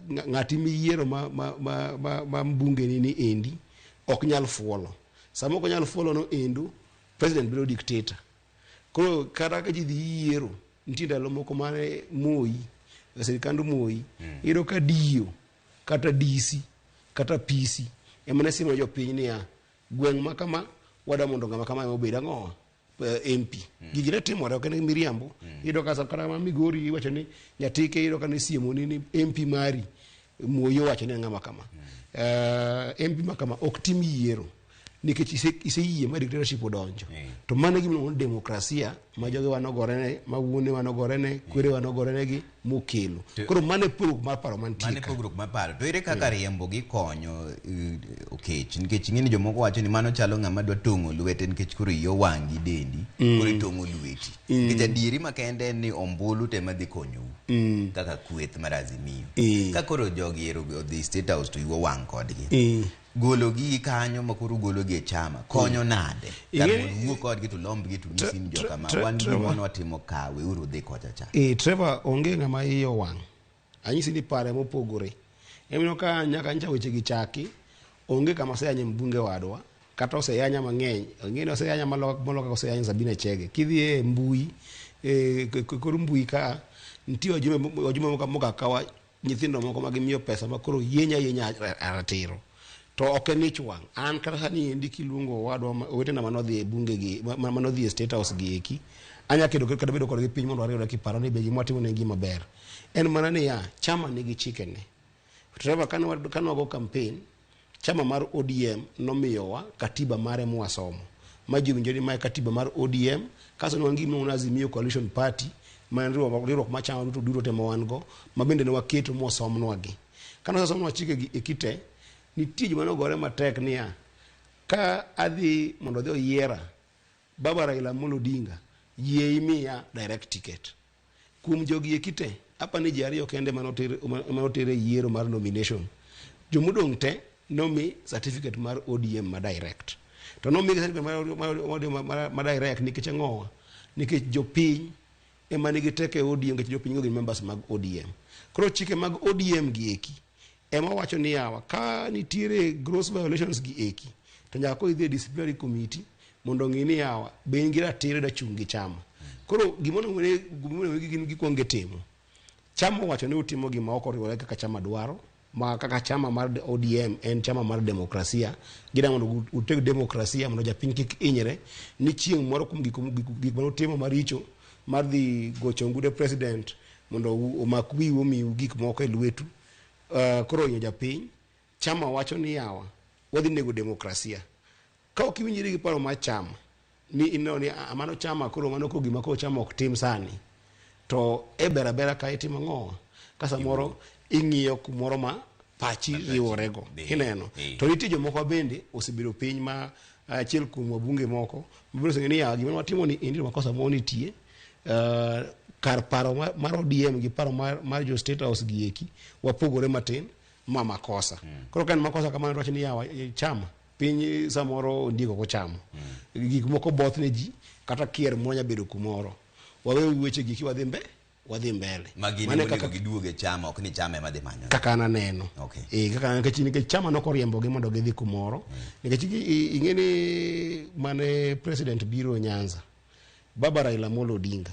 ng'ati miyiero ma mbunge ni endi ok nyal fuolo. Sama ok onyal fuolo no endo, president bedo dictator. Koro kata ka ji dhi yiero, nitie ndalo moko mane Moi, sirikand Moi, iyudo ka DO kata DC kata PC ema ne simo jopiny niya gweng' ma kama wadwa mondo ng'ama kama ema obed ang'owa MP. Gigi ne timore ok en miriambo. Iyudo ka kata ma Migori iwacho ni Nyatike iyudo ka ne siemo ni MP mari Moi owacho ni ng'ama kama. MP ma kama ok tim yiero nikech iseyie ma dictatorship odonjo. To mano e gima iluongo ni demokrasia ma jogewa nogorene, ma wuonewa nogorene, kwerewa nogorenegi mokelo. Koro mano e pogruok mar paro mantie Mano e ka. pogruok mar paro. To ere kaka riembo gi konyo Okech? Nikech ing'e ni jomoko wacho ni mano chalo ng'ama dwa tong'o lwete nikech koro iyi owang' gi dendi, koro itong'o lweti. Nikech adieri makende en ni ombulu to ema dhi konyou kaka kweth mar Azimio. Ka koro jogi ero odhi State House to iwu owang' kodgi. Gologi kanyo ma koro ugologi e chama konyo nade? Kar mondo uwuo kodgi to ulombgi to unyisi ni joka ma wan gimoro watimo ka weuru udhi kocha cha. Trevor onge ng'ama iye owang'. Anyisi ni pare mopogore. Emomiyo ka nyaka nyocha weche gi chaki, onge kama oseyanye mbunge wadwa, kata oseyanya mang'eny. Ing'e ni oseyanya molo kaka oseyany Sabina Chege. Kidhi e mbui, kor mbui ka, nitie wajumbe moka kawa nyithindo moko ma gimiyo pesa ma koro yenya yenya ratiro. To ok en ich wang'. An kata sani endi kiluongo owadwa owetena manodhi e bunge gi manodhi e State House gi eki, anya kedo kata bedo kodgi piny mondo wariwre kiparo ni be gima watimo ne en gima ber. En mana niya, chama nigi chikene. Trevor, kane wago campaign, chama mar ODM nomiyowa katiba mare mwasomo. Ma ji owinjo ni mae katiba mar ODM, kasto ne wan gi gima Azimio Coalition Party, ma en riwruok mar chama duto duto te ma wan go, ma bende ne waketo mosomnwa gi. Kane osesomnwa chike gi eki te, nitie joma nogore matek niya, ka adhi mondo odhi oyiera, Baba Raila Amolo Odinga, yie imiya direct ticket. Kuom jogi eki te, apa ni ji ariyo kende manoter e yiero mar nomination. Jomodong' te nomi certificate mar ODM ma direct. To nomi certificate mar ODM ma direct nikech ang'owa? Nikech jopiny ema nigi teko e ODM, nikech jopiny go gin members mag ODM. Koro chike mag ODM gi eki ema wacho ni yawa, ka nitiere gross violations gi eki, to nyaka koro idhi e disciplinary committee mondo ong'i ni yawa, be in gi ratiro da chung' gi chama. Koro gima onego gin gikwong gitimo, chama owacho ni utimo gima ok oriwore kaka chama dwaro, ma kaka chama mar ODM en chama mar demokrasia, gidwa mondo uteg demokrasia mondo japiny kik hinyre, ni chieng' moro kuom gik mane utimo maricho mar dhi gocho ongude president mondo omak wiu omiu gik moko e lwetu, koro ohinyo japiny. Chama wacho ni yawa, wadhi nego demokrasia. Ka ok iwinjri gi paro mar chama, ni ineno ni mano chama koro mano koro gima koro chama ok tim sani, to e ber abera ka itimo ang'o? Ka samoro ing'iyo kumoro ma pachi riworego, ineno. To nitie jomoko bende osebedo piny ma achiel kuom wabunge moko mabiro oseng'eyo ni yawa, gima watimo ni endi makosa moro nitie, kar paro mar ODM gi paro mar jo State House gi eki wapogore matin, ma makosa. Koro ka en makosa kamano to wacho ni yawa, chama piny samoro ondiek ok ochamo. Gik moko both ne ji, kata kier moro nyalo bedo kumoro. Wawe weche gi wadhi wadhi mbele. Ma gin Mano onego kaka giduog e chama, ok ni chama ema dhi manyo. Kaka an aneno. Kaka an, nikech chama nokoriembogi mondo gidhi kumoro. Nikech ing'e ni mane president biro Nyanza, Baba Raila Amolo Odinga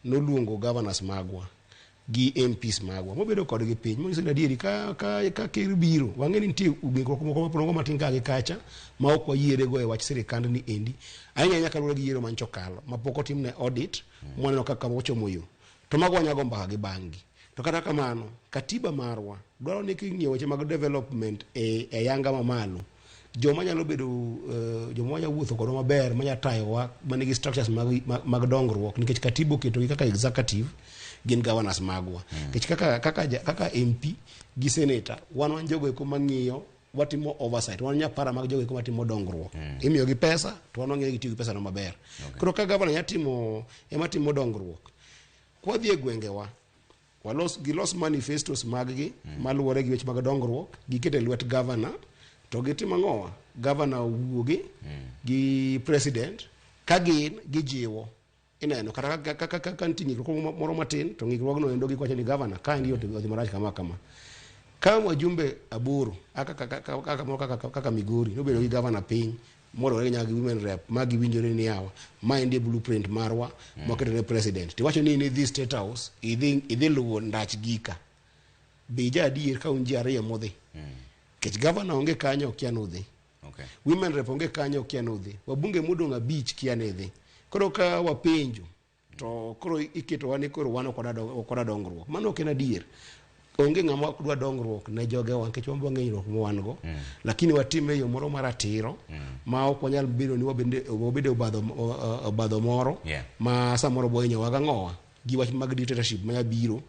noluongo governors magwa gi MPs magwa mobedo kodgi piny, monyiso ni adieri ka ker biro, wang'e ni nitie ng'ikruok moko moko matin ka gi kacha ma ok wayiere go e wach sirikand ni endi, ahinya ahinya kaluwore gi yiero manyocha okalo ma pok otimne audit, mwaneno kaka ochomo yo, to mago wanyago mbaka gi bang'gi. To kata kamano, katiba marwa dwaro ni king'iyo weche mag development e yanga mamalo, joma nyalo bedo, joma nyalo wuotho kodwa maber, manya tayowa, manigi structures mag dongruok, nikech katiba oketogi kaka executive, gin governors magwa. Nikech kaka MP gi senator, wan jogo eko mang'iyo, watimo oversight, wan nyapara mag jogo eko matimo dongruok. Imiyogi pesa, to wan wang'iyo gitiyo gi pesa no maber. Koro ka governor nya timo, ema timo dongruok, kwadhi e gwengewa, gilos manifestos mag-gi maluwore gi weche mag dongruok, giket e lwet governor, to gitimo ang'owa? Governor owuogi gi president, ka gin gijiwo. Ineno, kata ka nitie ng'ikruok moro matin, to ng'ikruogno endo giwacho ni governor, ka endi odhi marach kama kama. Ka wajumbe 8, kaka Migori, nobedo gi governor piny, moriwore nyaka gi women rep, ma giwinjore ni yawa, ma endi e blueprint marwa, mwaketo ne president. Tiwacho ni idhi State House, idhi luwo ndach gika. Be ija adier ka un ji ariyo modhi? Nikech governor onge kanyo, okia nodhi. Women rep onge kanyo, okia nodhi. Wabunge modong' 5 kia ne dhi. Koro ka wapenjo, to koro iketowa ni koro wan ok wadwa dongruok. Mano ok en adier. Onge ng'ama ok dwa dongruok ne jogewa, nikech wan be wang'eyo hinyruok ma wan go. Lakini watime e yo moro maratiro, ma ok wanyal bedo ni wabede obadho moro, ma samoro bo hinyowa gang'owa gi wach mag dictatorship manya biro,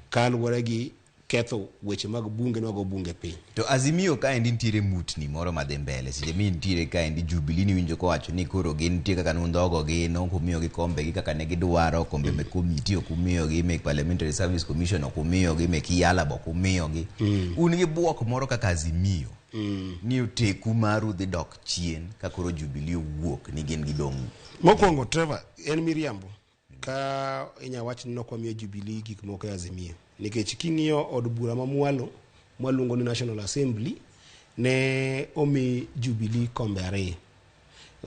kaluwore gi ketho weche mag bunge nwago bunge piny. To Azimio kaendi nitiere mutni moro madhi mbele, seche mi nitiere kaendi Jubilee ni winjo kowacho ni koro gin nitie kaka nundhogo gi, nok umiyogi kombe gi kaka ne gidwaro, kombe mek komiti ok umiyogi, mek Parliamentary Service Commission ok umiyogi, mek Yala be ok umiyogi. Un gi bwok moro kaka Azimio, ni oteku maru dhi dok chien ka koro Jubilee owuok ni gin gidong'. Mokwongo Trevor, en miriambo. Ka inya wach ni nok wamiyo Jubilee gik moko e Azimio. Nikech king'iyo od bura mamwalo, mwaluongo ni National Assembly, ne omi Jubilee kombe 2.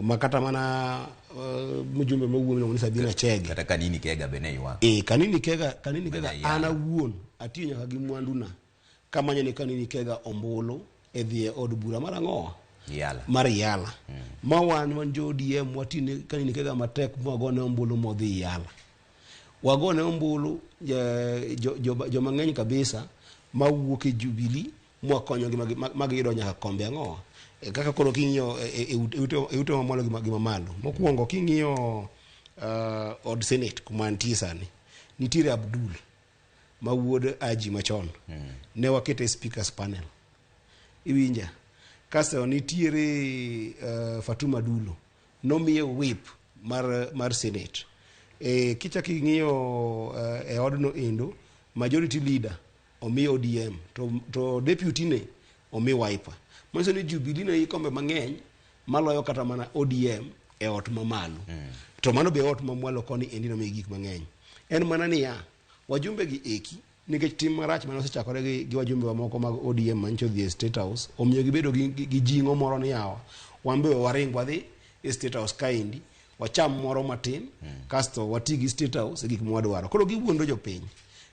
Ma kata mana mjumbe mowuok miluongo ni Sabina Chege. Kata Kanini Kega be ne ywak. Kanini Kega, Kanini Kega, Mane an awuon atiyo nyaka gi mwanduna kamanyo ni Kanini Kega ombulu e dhi e od bura mar ang'owa Yala. mar Yala ma wan wan jo ODM watine kanini kega matek mwagone ombulu modhi Yala wagone ombulu joma ng'eny kabisa mawuok e Jubilee mwakonyogi ma giyudo nyaka kombe ang'owa kaka koro king'iyo e ute mamalo gi mamalo mokwongo king'iyo od Senate kuma nitie sani nitiere Abdul ma wuod Aji machon ne wakete e speakers panel iwinja kasto nitiere Fatuma Dulo nomiye whip mar Senate kichak ing'iyo e odno endo majority leader omi ODM to deputy ne omi Wiper manyiso ni Jubilee ne nigi kombe mang'eny maloyo kata mana ODM e ot mamalo to mano be ot mamwalo koni endi nomiyi gik mang'eny en mana niya wajumbe gi eki nikech tim marach mane osechakore gi wajumbe mamoko mag ODM manyicho dhi e State House omiyo gibedo gi jing'o moro ni yawa wan be waring wadhi e State House kaendi wacham moro matin kasto wati gi State House e gik mwadwaro koro giwuondo jopiny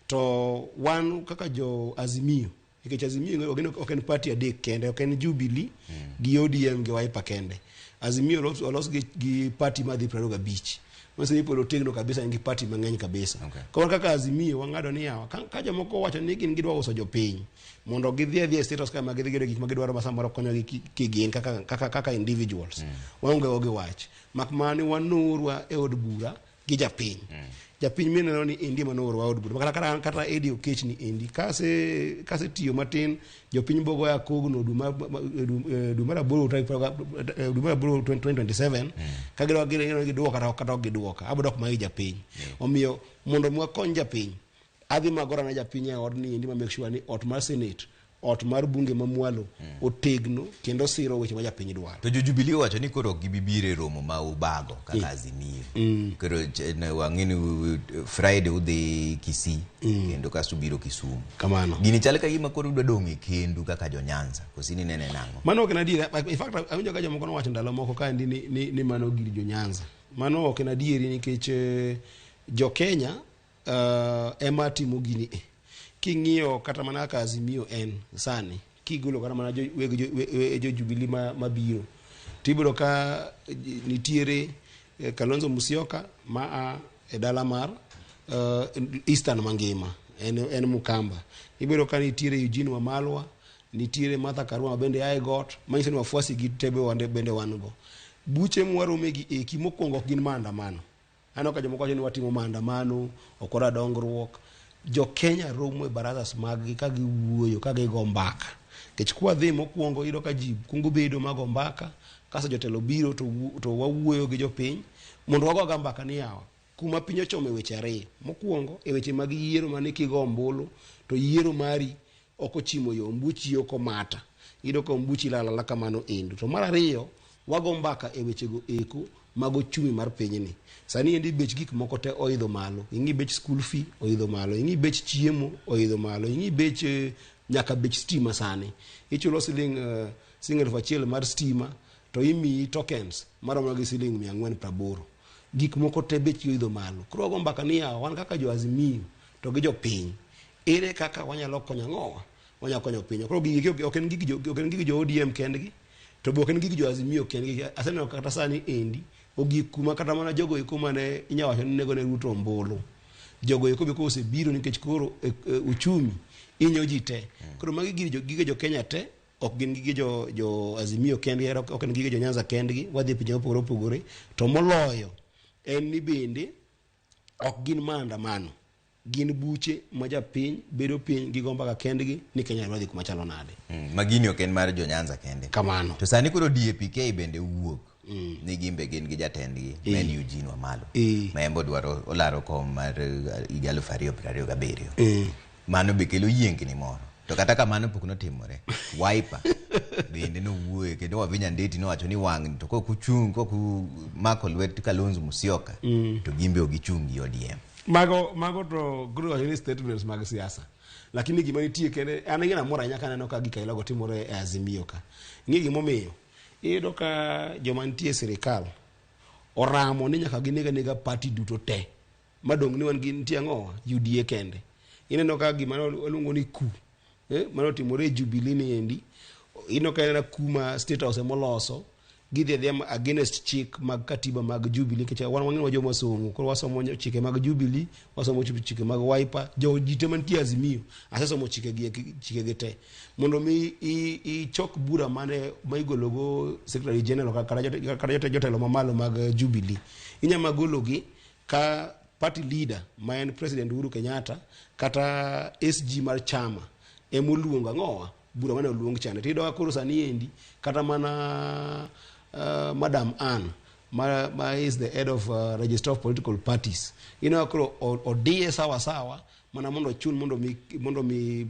to wan kaka jo Azimio nikech Azimio ok en party adek kende ok en Jubilee gi ODM gi Wiper kende Azimio olos gi party madhi 25 manyiso ni pod otegno kabisa en gi party mang'eny kabisa koro kaka Azimio wang'ado ni yawa ka jomoko owacho ni gin gidwa uso jopiny mondo gidhi adhiya e State House ka ma gidhi gedo gik ma gidwaro ma samoro konyogi kigin kaka individuals waonge go gi wach mak mana ni wanoorwa e od bura gi japiny japiny mineno ni endi ema noorwa od bura kata Eddie Okech ni endi kase tiyo matin jopiny bogoya kogno dwe mar aboro 2027 ka gidwa giduoka kata ok giduoka abodok mana gi japiny omiyo mondo mi wakony japiny adhi magora ne japiny e odni endi ma make sure ni ot mar Senate ot mar bunge mamwalo otegno kendo siro weche ma japiny dwaro. To jo Jubilee owacho ni koro ok gibi biro e romo ma ubago kaka Azimio. Koro wang'e ni Friday udhi Kisii kendo kasto ubiro Kisumu. Kamano. Gini chal ka gima koro udwa dong' e kendu kaka jo Nyanza. Koso inene nang'o? Mano ok en adieri. In fact awinjo ka jomoko nowacho ndalo moko kaendi ni mano gir jo Nyanza. Mano ok en adieri nikech jo Kenya ema timo gini e. King'iyo kata mana kaka Azimio en sani kigolo kata mana jo Jubilee mabiro tibiro ka nitiere Kalonzo Musyoka ma a e dala mar Eastern mangima en Mukamba ibiro ka nitiere Eugene Wamalwa nitiere Martha Karua ma bende a e got manyiso ni wafuasi gi tebe bende wan go buche mwarome gi eki mokwongo ok gin maandamano aneno ka jomoko wacho ni watimo maandamano ok wadwa dongruok jo Kenya romo e barazas maggi ka giwuoyo ka gigo mbaka nikech kwadhi mokwongo iyudo ka ji kuongo bedo mago mbaka kasto jotelo biro to wawuoyo gi jopiny mondo wago ga mbaka ni yawa kuma piny ochomo e weche ariyo mokwongo e weche mag yiero mane kigo ombulu to yiero mari ok ochimo yo ombuchi ok omata iyudo ka ombuchi lalala kamano endo to mar ariyo wago mbaka e wechego eko mag ochumi mar pinyni sani endi bech gik moko te oidho malo ing'i bech school fee oidho malo ing'i bech chiemo oidho malo ing'i bech nyaka bech stima sani ichulo siling 1000 mar stima to imiyi tokens maromo gi siling 480 gik moko te bech oidho malo koro wago mbaka ni yawa wan kaka jo Azimio to gi jopiny ere kaka wanyalo konyo ang'owa wanyalo konyo piny koro gigi ok en gig jo ODM kendgi to be ok en gig jo Azimio kendgi aseneno kata sani endi ogik kuma kata mana jogo eko mane inya wacho ni nego ne Ruto ombulu jogo eko be kosebiro nikech koro uchumi inyo ji te koro magi gige jo Kenya te ok gin gige jo Azimio kendgi ok en gige jo Nyanza kendgi wadhi e pinje mopogore opogore to moloyo en ni bende ok gin maandamano gin buche ma japiny bedo piny gi go mbaka kendgi ni Kenya dwa dhi kuma chalo nade. Ma gini ok en mar jo Nyanza kende. Kamano. To sani koro DAPK bende wuok ni gin be gin gi jatendgi ma en Eugene Wamalwa ma en be dwaro olaro kom mar higa 2027. Mano be kelo yiengni moro. To kata kamano pok notimore. Wiper bende nowuoye kendo Wavinya Ndeti nowacho ni wang'ni to kok uchung' kok umako lwet Kalonzo Musyoka to gin be ok gichung' gi ODM. Mago to koro wacho ni statements mag siasa lakini gima nitie kende an gina mor ahinya kaneno ka gik ailago timore e Azimio ka ng'e gimomiyo iyudo ka joma nitie e sirikal oramo ni nyaka gineg anega party duto te madong' ni wan gi nitie ang'owa UDA kende ineno ka gima waluongo ni ku mane otimore e Jubilee ni endi Ineno ka en kuma State House emoloso, gidhi adhiya against chik mag katiba mag Jubilee, nikech wan wang'e wa joma somo, koro wasomo chike mag Jubilee, wasomo chike mag Wiper, jo ji te mantie Azimio asesomo chike gi chike gi te mondo mi ichok bura mane ma igologo Secretary General kata jotelo mamalo mag Jubilee. Inyama gologi ka party leader ma en President Uhuru Kenyatta kata SG mar chama emoluongo ang'owa bura mane oluong chande. Tiyudo ka koro sani endi kata mana Madam Ann ma is the head of Registrar of Political Parties, ineno ka koro odiye sawa sawa mana mondo ochun mondo mi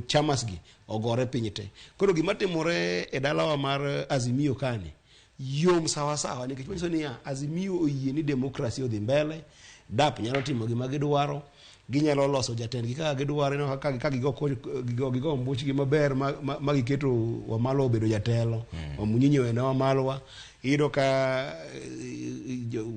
chamas gi ogore piny te. Koro gima timore e dalawa mar Azimio kani yom sawa sawa, nikech manyiso niya Azimio oyie ni demokrasi odhi mbele. DAP nyalo timo gima gidwaro, ginyalo loso jatendgi kaka gidwaro. Ineno ka gigo ombuchgi maber ma giketo Wamalwa obedo jatelo, Wamunyinyi owene Wamalwa. Iyudo ka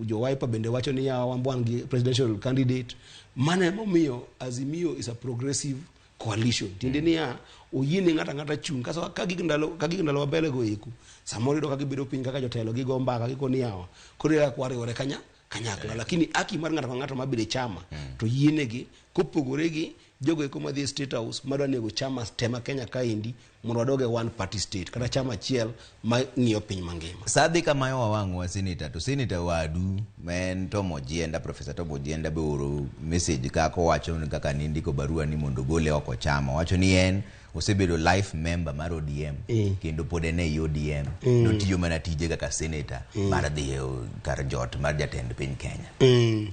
jo Wiper bende wacho ni yawa wan wan gi presidential candidate. Mano emomiyo Azimio is a progressive coalition, tiende niya oyiene ng'ato ang'ata chung'. Ka gik ndalo mbele go eko samoro iyudo ka gibedo piny kaka jotelo, gigo mbaka, giko ni yawa koro ere kaka wariwore kanyakla, lakini haki mar ng'ato ka ng'ato mabedo e chama to yienegi, kopogore gi jogo eko madhi e State House madwa nego chama te ma Kenya kaendi mondo wadog e one party state kata chama achiel ma ng'iyo piny mangima. Sa dhi kamayo wawang'wa senator, to senator wadu ma en Tom Ojienda, Professor Tom Ojienda be oro message ka kowacho ni kaka nindiko barua ni mondo ogole oko chama. Owacho ni en osebedo life member mar ODM kendo pod en ei ODM. Notiyo mana tije kaka senator mar dhi e kar jot mar jatend piny Kenya.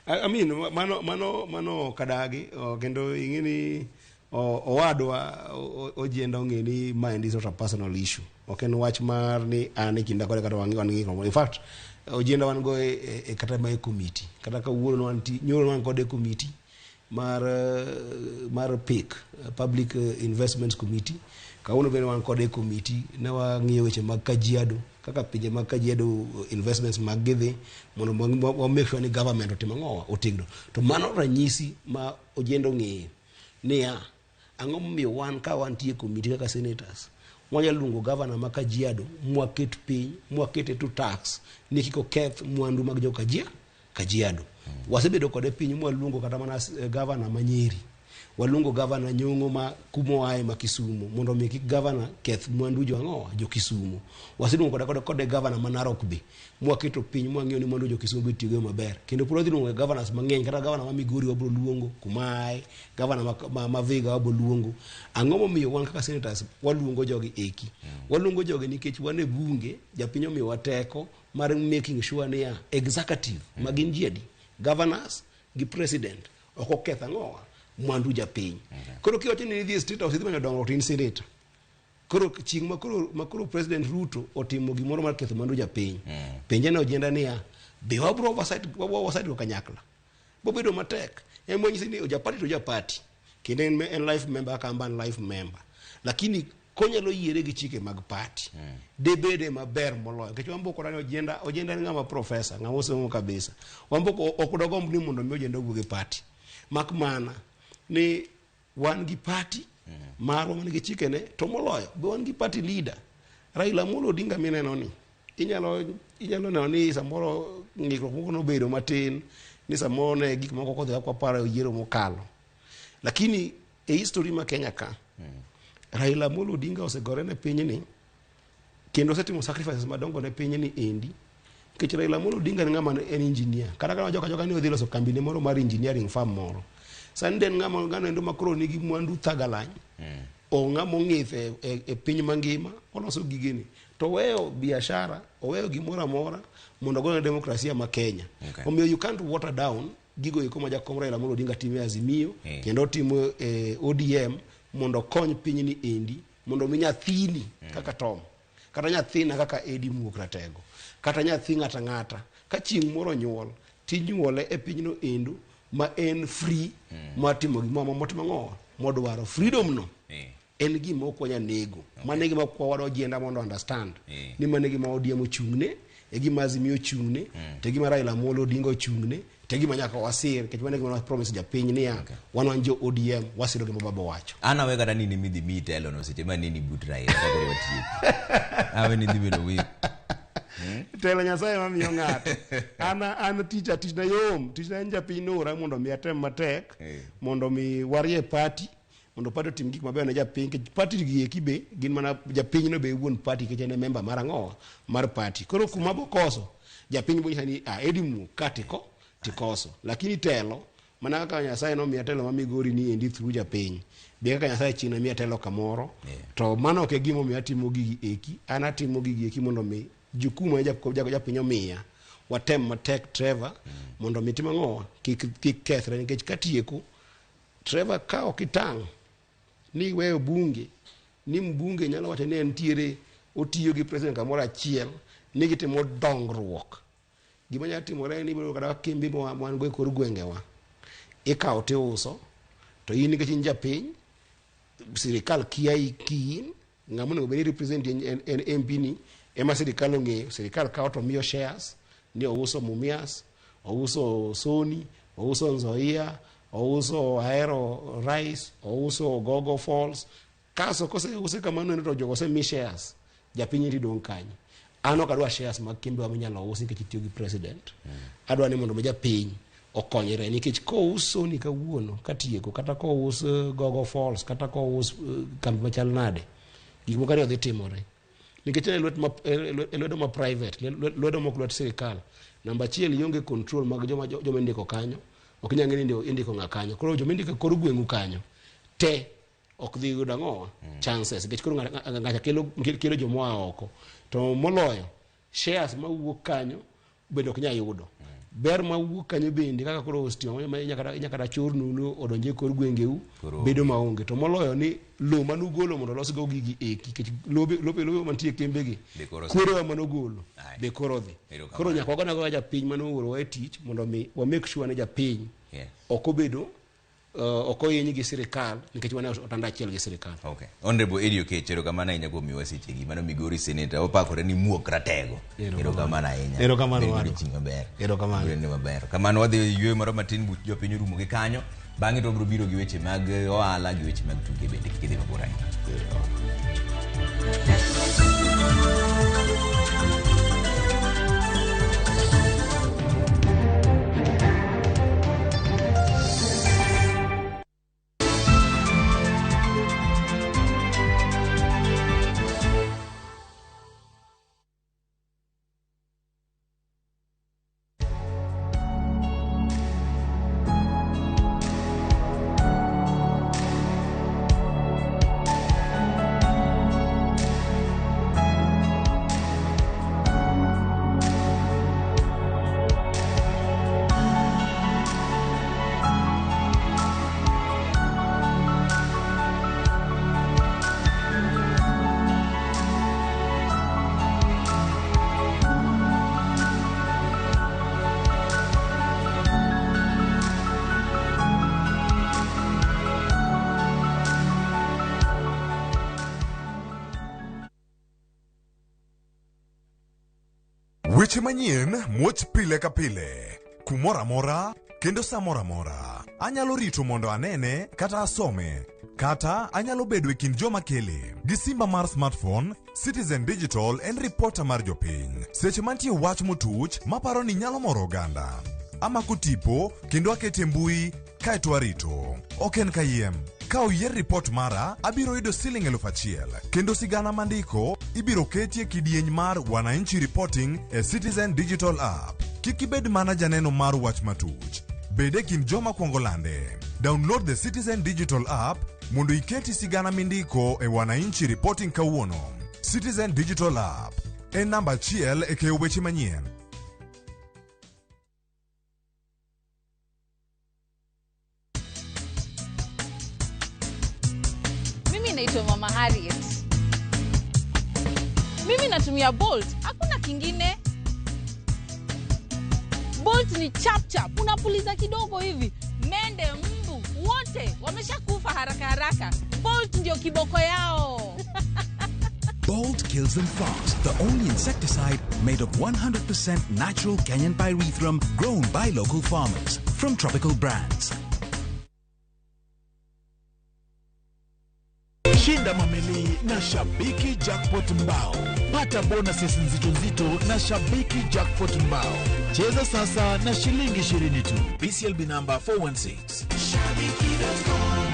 I mean, mano kadagi, kendo ing'e ni owadwa Ojienda ong'e ni maendi is not a personal issue. Ok en wach mar ni an e kinda kode kata wan gi. In fact, Ojienda wan go e kata ma e committee. Kata kawuono wan nyoro wan kode e committee mar PIC, Public Investments Committee. Kawuono bende wan kode e committee, ne wang'iyo weche mag Kajiado, kaka pinje mag Kajiado investments mag gidhi mondo wa make sure ni government otimo ang'owa otegno. To mano ranyisi ma Ojienda ong'eyo niya ang'o momiyo wan ka wantie committee kaka senators wanyalo luongo governor ma Kajiado mwaket piny mwakete to tax ni kik oketh mwandu mag jo Kajiado. Wasebedo kode piny mwaluongo kata mana governor ma Nyeri, waluongo governor Nyong'o ma kumoaye ma Kisumu mondo mi kik governor keth mwandu jo ang'owa jo Kisumu. Waseluongo kode governor ma Narok be mwaketo piny mwang'iyo ni mwandu jo Kisumu be itiyogo maber. Kendo pod wadhi luongo governors mang'eny, kata governor ma Migori wabro luongo kumae, governor ma Vihiga wabro luongo. Ang'o momiyo wan kaka senators waluongo jogi eki? Waluongo jogi nikech wan e bunge, japiny omiyowa teko mar making sure niya executive ma gin ji adi, governors gi president ok oketh ang'owa mwandu japiny. Koro kiwacho ni idhi e State House idhi manyo dongruok to in senator. Koro chieng' ma koro President Ruto otimo gimoro mar ketho mwandu japiny, penje ne Ojienda niya be wabro oversight go kanyakla bobedo matek. En manyisi ni ojapati to ojapati kendo en life member kaka an be an life member, lakini konyalo yiere gi chike mag party debede maber moloyo, nikech wamboko ni Ojienda en ng'ama professor, ng'ama osomo kabisa. Wamboko ok dogomb ni mondo mi Ojienda owuog e party, mak mana ni wan gi party marwa man gi chikene, to moloyo be wan gi party leader Raila Amolo Odinga mineno ni inyalo neno ni samoro ng'ikruok moko nobedo matin, ni samoro ne gik moko kodhi kaka waparo e yiero mokalo, lakini e history ma Kenya ka Raila Amolo Odinga osegore ne pinyni kendo osetimo sacrifices madongo ne pinyni endi, nikech Raila Amolo Odinga en ng'ama en engineer. Kata ka joka joka ni odhi loso kambine moro mar engineering firm moro, sani de en ng'ama ng'ano endo makoro nigi mwandu thagalany o ng'ama ong'ith e piny mangima oloso gigene to oweyo biashara, oweyo gimoro amora mondo ogone demokrasia ma Kenya. Omiyo you can't water down gigo eko ma jakom Raila Amolo Odinga timo e Azimio kendo otimo e ODM mondo okony pinyni endi, mondo mi nyathini kaka Tom kata nyathina kaka Edi Muok Ratego kata nyathi ng'ata ng'ata ka chieng' moro nyuol tinyuole e pinyno endo ma en free mar timo gimoro motimo ang'owa modwaro. Freedom no en gima ok wanyal nego. Mano e gima kwawadwa Ojienda mondo understand ni mano e gima ODM ochung'ne, e gima Azimio ochung'ne, to e gima Raila Amolo Odinga ochung'ne. To e gima nyaka wasir, nikech mano e gima promise japiny niya, wan wan jo ODM, wasiro gima baba owacho. An awe kata ni nimidhi miyi telo no seche ma neni but Raila ka koro watieko. Awe ni dhi bedo weak. Telo Nyasaye mamiyo ng'ato. An tich tichna yom, tichna en japiny noora mondo mi atem matek, mondo mi warie party, mondo party otim gik mabeyo ne japiny, nikech party gi eki be gin mana japiny no be wuon party nikech en e member mar ang'owa mar party. Koro kuma bokoso, japiny bonyisa ni ah, Eddie Muok ka tiko tikoso. Lakini telo mana kaka Nyasaye nomiya telo ma Migori ni endi through japiny, be kaka Nyasaye chieng' miya telo kamoro, to mano ok e gima omiyo atimo gigi eki. An atimo gigi eki mondo mi jukumu ma japiny omiya watem matek Trevor, mondo mi tim ang'owa kik kethre, nikech katieko Trevor ka ok itang' ni iweyo bunge ni mbunge nyalo wacho ni entiere otiyo gi president kamoro achiel ni gitimo dongruok. Gima nyalo timore en ni ibiro kata kembe ma wan go e kor gwengewa ikawo tiuso, to in nikech in japiny, sirikal kia kiin ng'ama onego bed ni represent en MP ni ema sirikal ong'eyo. Sirikal kawo to miyo shares ni ouso Mumias, ouso Sony, ouso Nzoia, ouso Ahero Rice, ouso Gogo Falls. Kaso koseuse kamano to jogo osemi shares, japiny eri dong' kanyo. An ok adwa shares mag kembewa minyalo usi nikech itiyo gi president. Adwa ni mondo mi japiny okonyre, nikech kous Sony kawuono katieko, kata kous Gogo Falls, kata kous kambi machal nade, gik moko ariyo dhi timore. Nikech en e lwedo ma private, lwedo mok lwet sirikal. Namba achiel, ionge control mag joma indiko kanyo, ok inyal ng'e ni indiko ng'a kanyo. Koro joma indiko e kor gweng'u kanyo te ok dhi yudo ang'owa chances, nikech koro ng'acha kelo jomoa oko. To moloyo shares mawuok kanyo bende ok nyal yudo. Ber mawuok kanyo bende kaka koro stima ma inya kata chornu ni odonje kor gwengeu bedo maonge. To moloyo ni lowo manugolo mondo olosgo gigi eki, nikech lobe mantie kembegi kwerewa manogolo be koro dhi. Koro nyaka wagone agoya japiny manoorowa e tich mondo mi wa make sure ni japiny ok obedo ok ohiny gi sirikal, nikech wan e otanda achiel gi sirikal. Okay. Honorable Eddie Oketch, erokamano ahinya kuom miyowa sechegi. Mano Migori Senator, opakore ni muok ratego. Erokamano ahinya. Erokamano. Bed godiochieng' maber. Erokamano. Bed maber. Kamano wadhi e yueyo moro matin buch jopiny orumo gi kanyo. Bang'e to wabiro biro gi weche mag ohala gi weche mag tuke bende kik idhi mabor ahinya. Weche manyien muoch pile ka pile, kumoro amora kendo sa moro amora. Anyalo rito mondo anene kata asome, kata anyalo bedo e kind joma kele. Gi simba mar smartphone, Citizen Digital en ripota mar jopiny. Seche mantie wach motuch maparo ni nyalo moro oganda, amako tipo kendo akete mbui kaeto arito. Ok en kayiem. Ka oyier ripot mara, abiro yudo siling 1000 kendo sigana mandiko ibiro ketie kidieny mar Wananchi Reporting e Citizen Digital App. Kik ibed mana janeno mar wach matuch. Bed e kind joma kwongo lande. Download the Citizen Digital App mondo iketi sigana mindiko e Wananchi Reporting kawuono. Citizen Digital App en namba achiel e keyo weche manyien. Mimi naitwa Mama Harriet. Mimi natumia Bolt, hakuna kingine. Bolt ni chap chap, unapuliza kidogo hivi, mende, mbu wote wameshakufa haraka haraka. Bolt ndio kiboko yao. Bolt kills them fast. The only insecticide made of 100% natural Kenyan pyrethrum grown by local farmers. From Tropical Brands. Shinda mameli na Shabiki Jackpot Mbao. Pata bonuses nzito nzito na Shabiki Jackpot Mbao. Cheza sasa na shilingi 20 tu. BCLB number 416. Shabiki.com.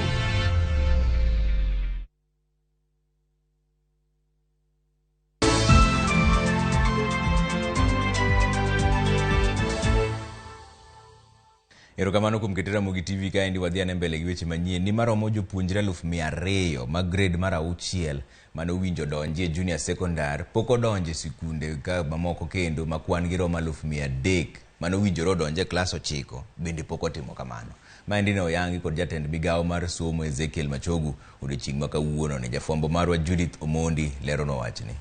Erokamano kuom keto Ramogi TV kaendi wadhi ane mbele gi weche manyien ni maromo jopuonjre 200,000 mag grade mar 6 mane owinjo donji e junior secondary pok odonjo e sikunde ka mamoko kendo ma kwan gi romo 300,000 mane owinjore odonje e klas 9 bende pok otimo kamano. Maendi ne oyangi kod jatend migawo mar somo Ezekiel Machogu odiochieng' ma kawuono ne jafwambo marwa Judith Omondi leronwa wachni.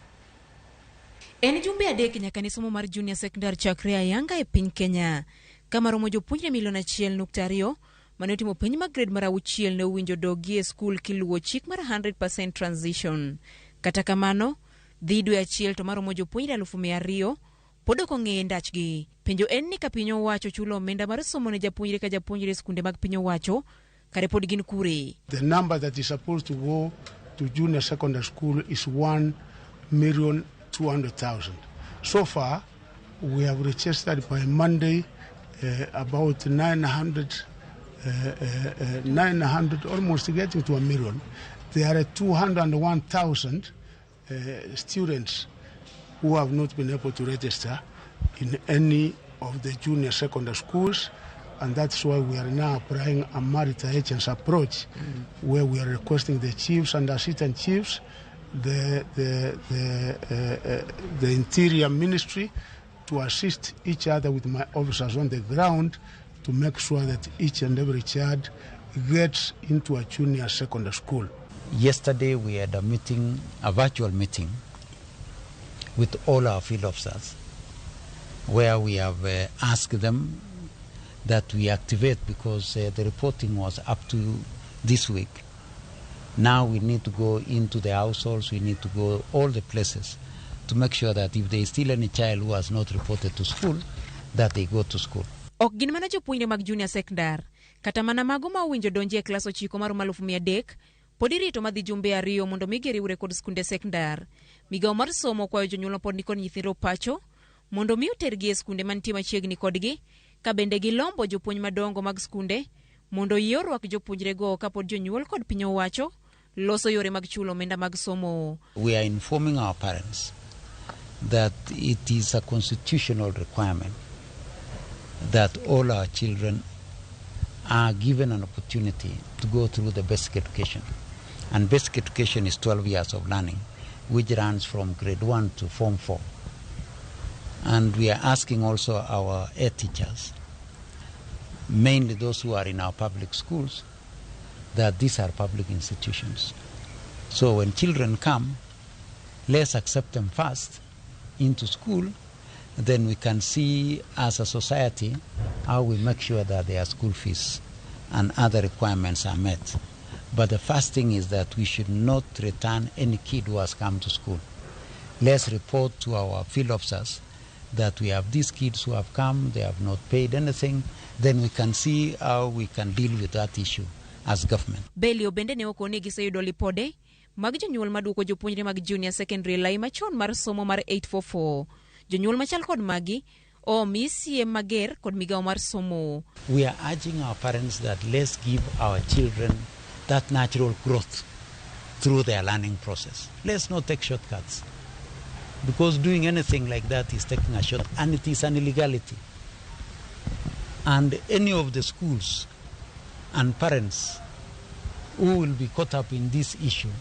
En jumbe 3 nyaka ne somo mar junior secondary chakre ayanga e piny Kenya. Kama romo jopuonjre milion 1.2 mane otimo penj mag grade mar 6 ne owinjo dogi e skul kiluwo chik mar 100% transition. Kata kamano, dhi dwe 1 to maromo jopuonjre 200,000 pod ok ong'e ndachgi. Penjo en ni ka piny owacho chulo omenda mar somo ne japuonjre ka japuonjre e skunde mag piny owacho, kare pod gin kure? The number that is supposed to go to junior secondary school is 1,200,000. So far, we have registered by Monday about 900, almost getting to 1 million. There are 201,000 students who have not been able to register in any of the junior secondary schools, and that's why we are now applying a multi-agency approach, where we are requesting the chiefs and assistant chiefs, the Interior Ministry, to assist each other with my officers on the ground to make sure that each and every child gets into a junior secondary school. Yesterday we had a meeting, a virtual meeting, with all our field officers, where we have asked them that we activate, because the reporting was up to this week. Now we need to go into the households, we need to go all the places to make sure that if there is still any child who has not reported to school, that they go to school. Ok gin mana jopuonjre mag junior secondary, kata mana mago ma owinjo donji e klas 9 maromo 300,000 pod irito madhi jumbe 2 mondo mi giriwre kod skunde sekondar. Migawo mar somo kwayo jonyuol mapod nikod nyithindo pacho mondo mi otergi e skunde mantie machiegni kodgi, ka bende gilombo jopuonj madongo mag skunde mondo oyie orwak jopuonjrego kapod jonyuol kod piny owacho loso yore mag chulo omenda mag somo. We are informing our parents that it is a constitutional requirement that all our children are given an opportunity to go through the basic education. And basic education is 12 years of learning, which runs from grade 1 to form 4. And we are asking also our head teachers, mainly those who are in our public schools, that these are public institutions. So when children come, let's accept them first into school, then we can see as a society how we make sure that their school fees and other requirements are met. But the first thing is that we should not return any kid who has come to school. Let's report to our field officers that we have these kids who have come, they have not paid anything, then we can see how we can deal with that issue as government. Belio bende ne okoni giseyudo lipode mag jonyuol maduoko jopuonjre mag junior secondary lai machon mar somo mar 844. Jonyuol machal kod magi omi siem mager kod migawo mar somo. We are urging our parents that let's give our children that natural growth through their learning process. Let's not take shortcuts, because doing anything like that is taking a short, and it is an illegality. And any of the schools and parents who will be caught up in this issue,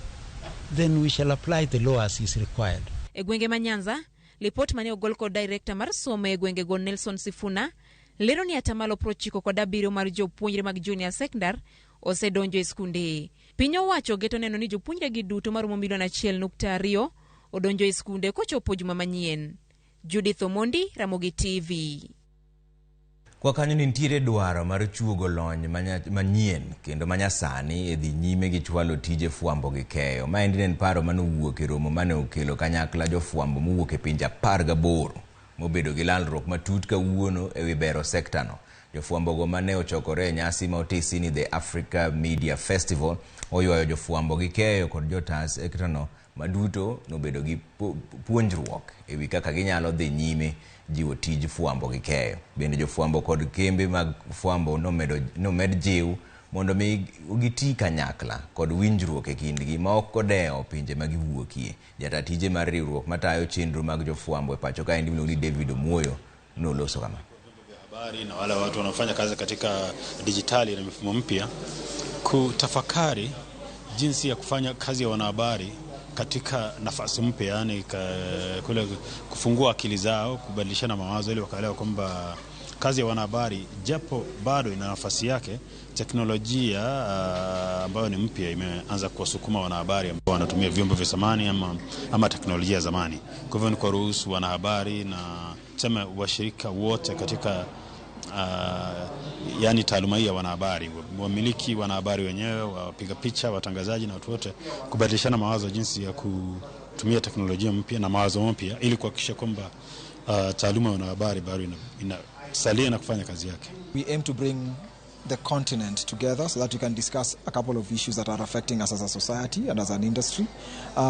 then we shall apply the law as is required. E gwenge ma Nyanza, lipot mane ogol kod director mar somo e gwenge go Nelson Sifuna lero ni atamalo 97 mar jopuonjre mag junior secondary osedonjo e skunde. Piny owacho geto neno ni jopuonjre gi duto maromo milion 1.2 odonjo e skunde kochopo juma manyien. Judith Omondi, Ramogi TV. Kwa kanyo ni nitiere dwaro mar chuogo lony manyien kendo manyasani e dhi nyime gi chwalo tije fwambo gi keyo. Maendi ne en paro manowuok e romo mane okelo kanyakla jofwambo mowuok e pinje 18 mobedo gi lalruok matut kawuono ewi bero sektano. Jofwambogo mane ochokore e nyasi ma otisi ni The Africa Media Festival oywayo jofwambo gi keyo kod jota sektano maduto nobedo gi puonjruok ewi kaka ginyalo dhi nyime jiwo tij fwambo gi keyo. Bende jofwambo kod kembe mag fwambo nomed jiw mondo mi giti kanyakla kod winjruok e kindgi ma ok odewo pinje ma giwuokie. Jata tije mar riwruok matayo chenro mag jofwambo e pacho kaendi miluongo ni David Omuoyo noloso kama. Habari na wale watu wanaofanya kazi katika dijitali na mifumo mpya kutafakari jinsi ya kufanya kazi ya wanahabari katika nafasi mpya, yani kule kufungua akili zao, kubadilishana mawazo ili wakaelewa kwamba kazi ya wanahabari japo bado ina nafasi yake, teknolojia ambayo ni mpya imeanza kuwasukuma wanahabari ambao wanatumia vyombo vya zamani ama teknolojia ya zamani. Kwa hivyo ni kuwaruhusu wanahabari na tuseme washirika wote katika yani taaluma hii ya wanahabari, wamiliki wanahabari wenyewe, wapiga picha, watangazaji na watu wote kubadilishana mawazo jinsi ya kutumia teknolojia mpya na mawazo mpya ili kuhakikisha kwamba taaluma ya wanahabari bado inasalia na kufanya kazi yake. We aim to bring the continent together so that we can discuss a couple of issues that are affecting us as a society and as an industry.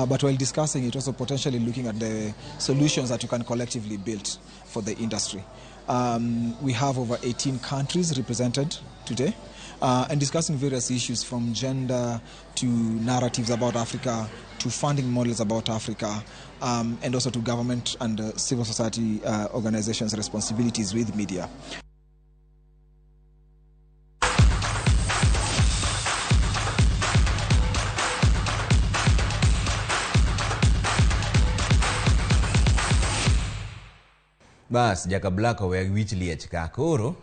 But while discussing it, also potentially looking at the solutions that you can collectively build for the industry. We have over 18 countries represented today and discussing various issues from gender to narratives about Africa to funding models about Africa and also to government and civil society organizations' responsibilities with media. Bas, Jaka Black oweya gi wich liech ka koro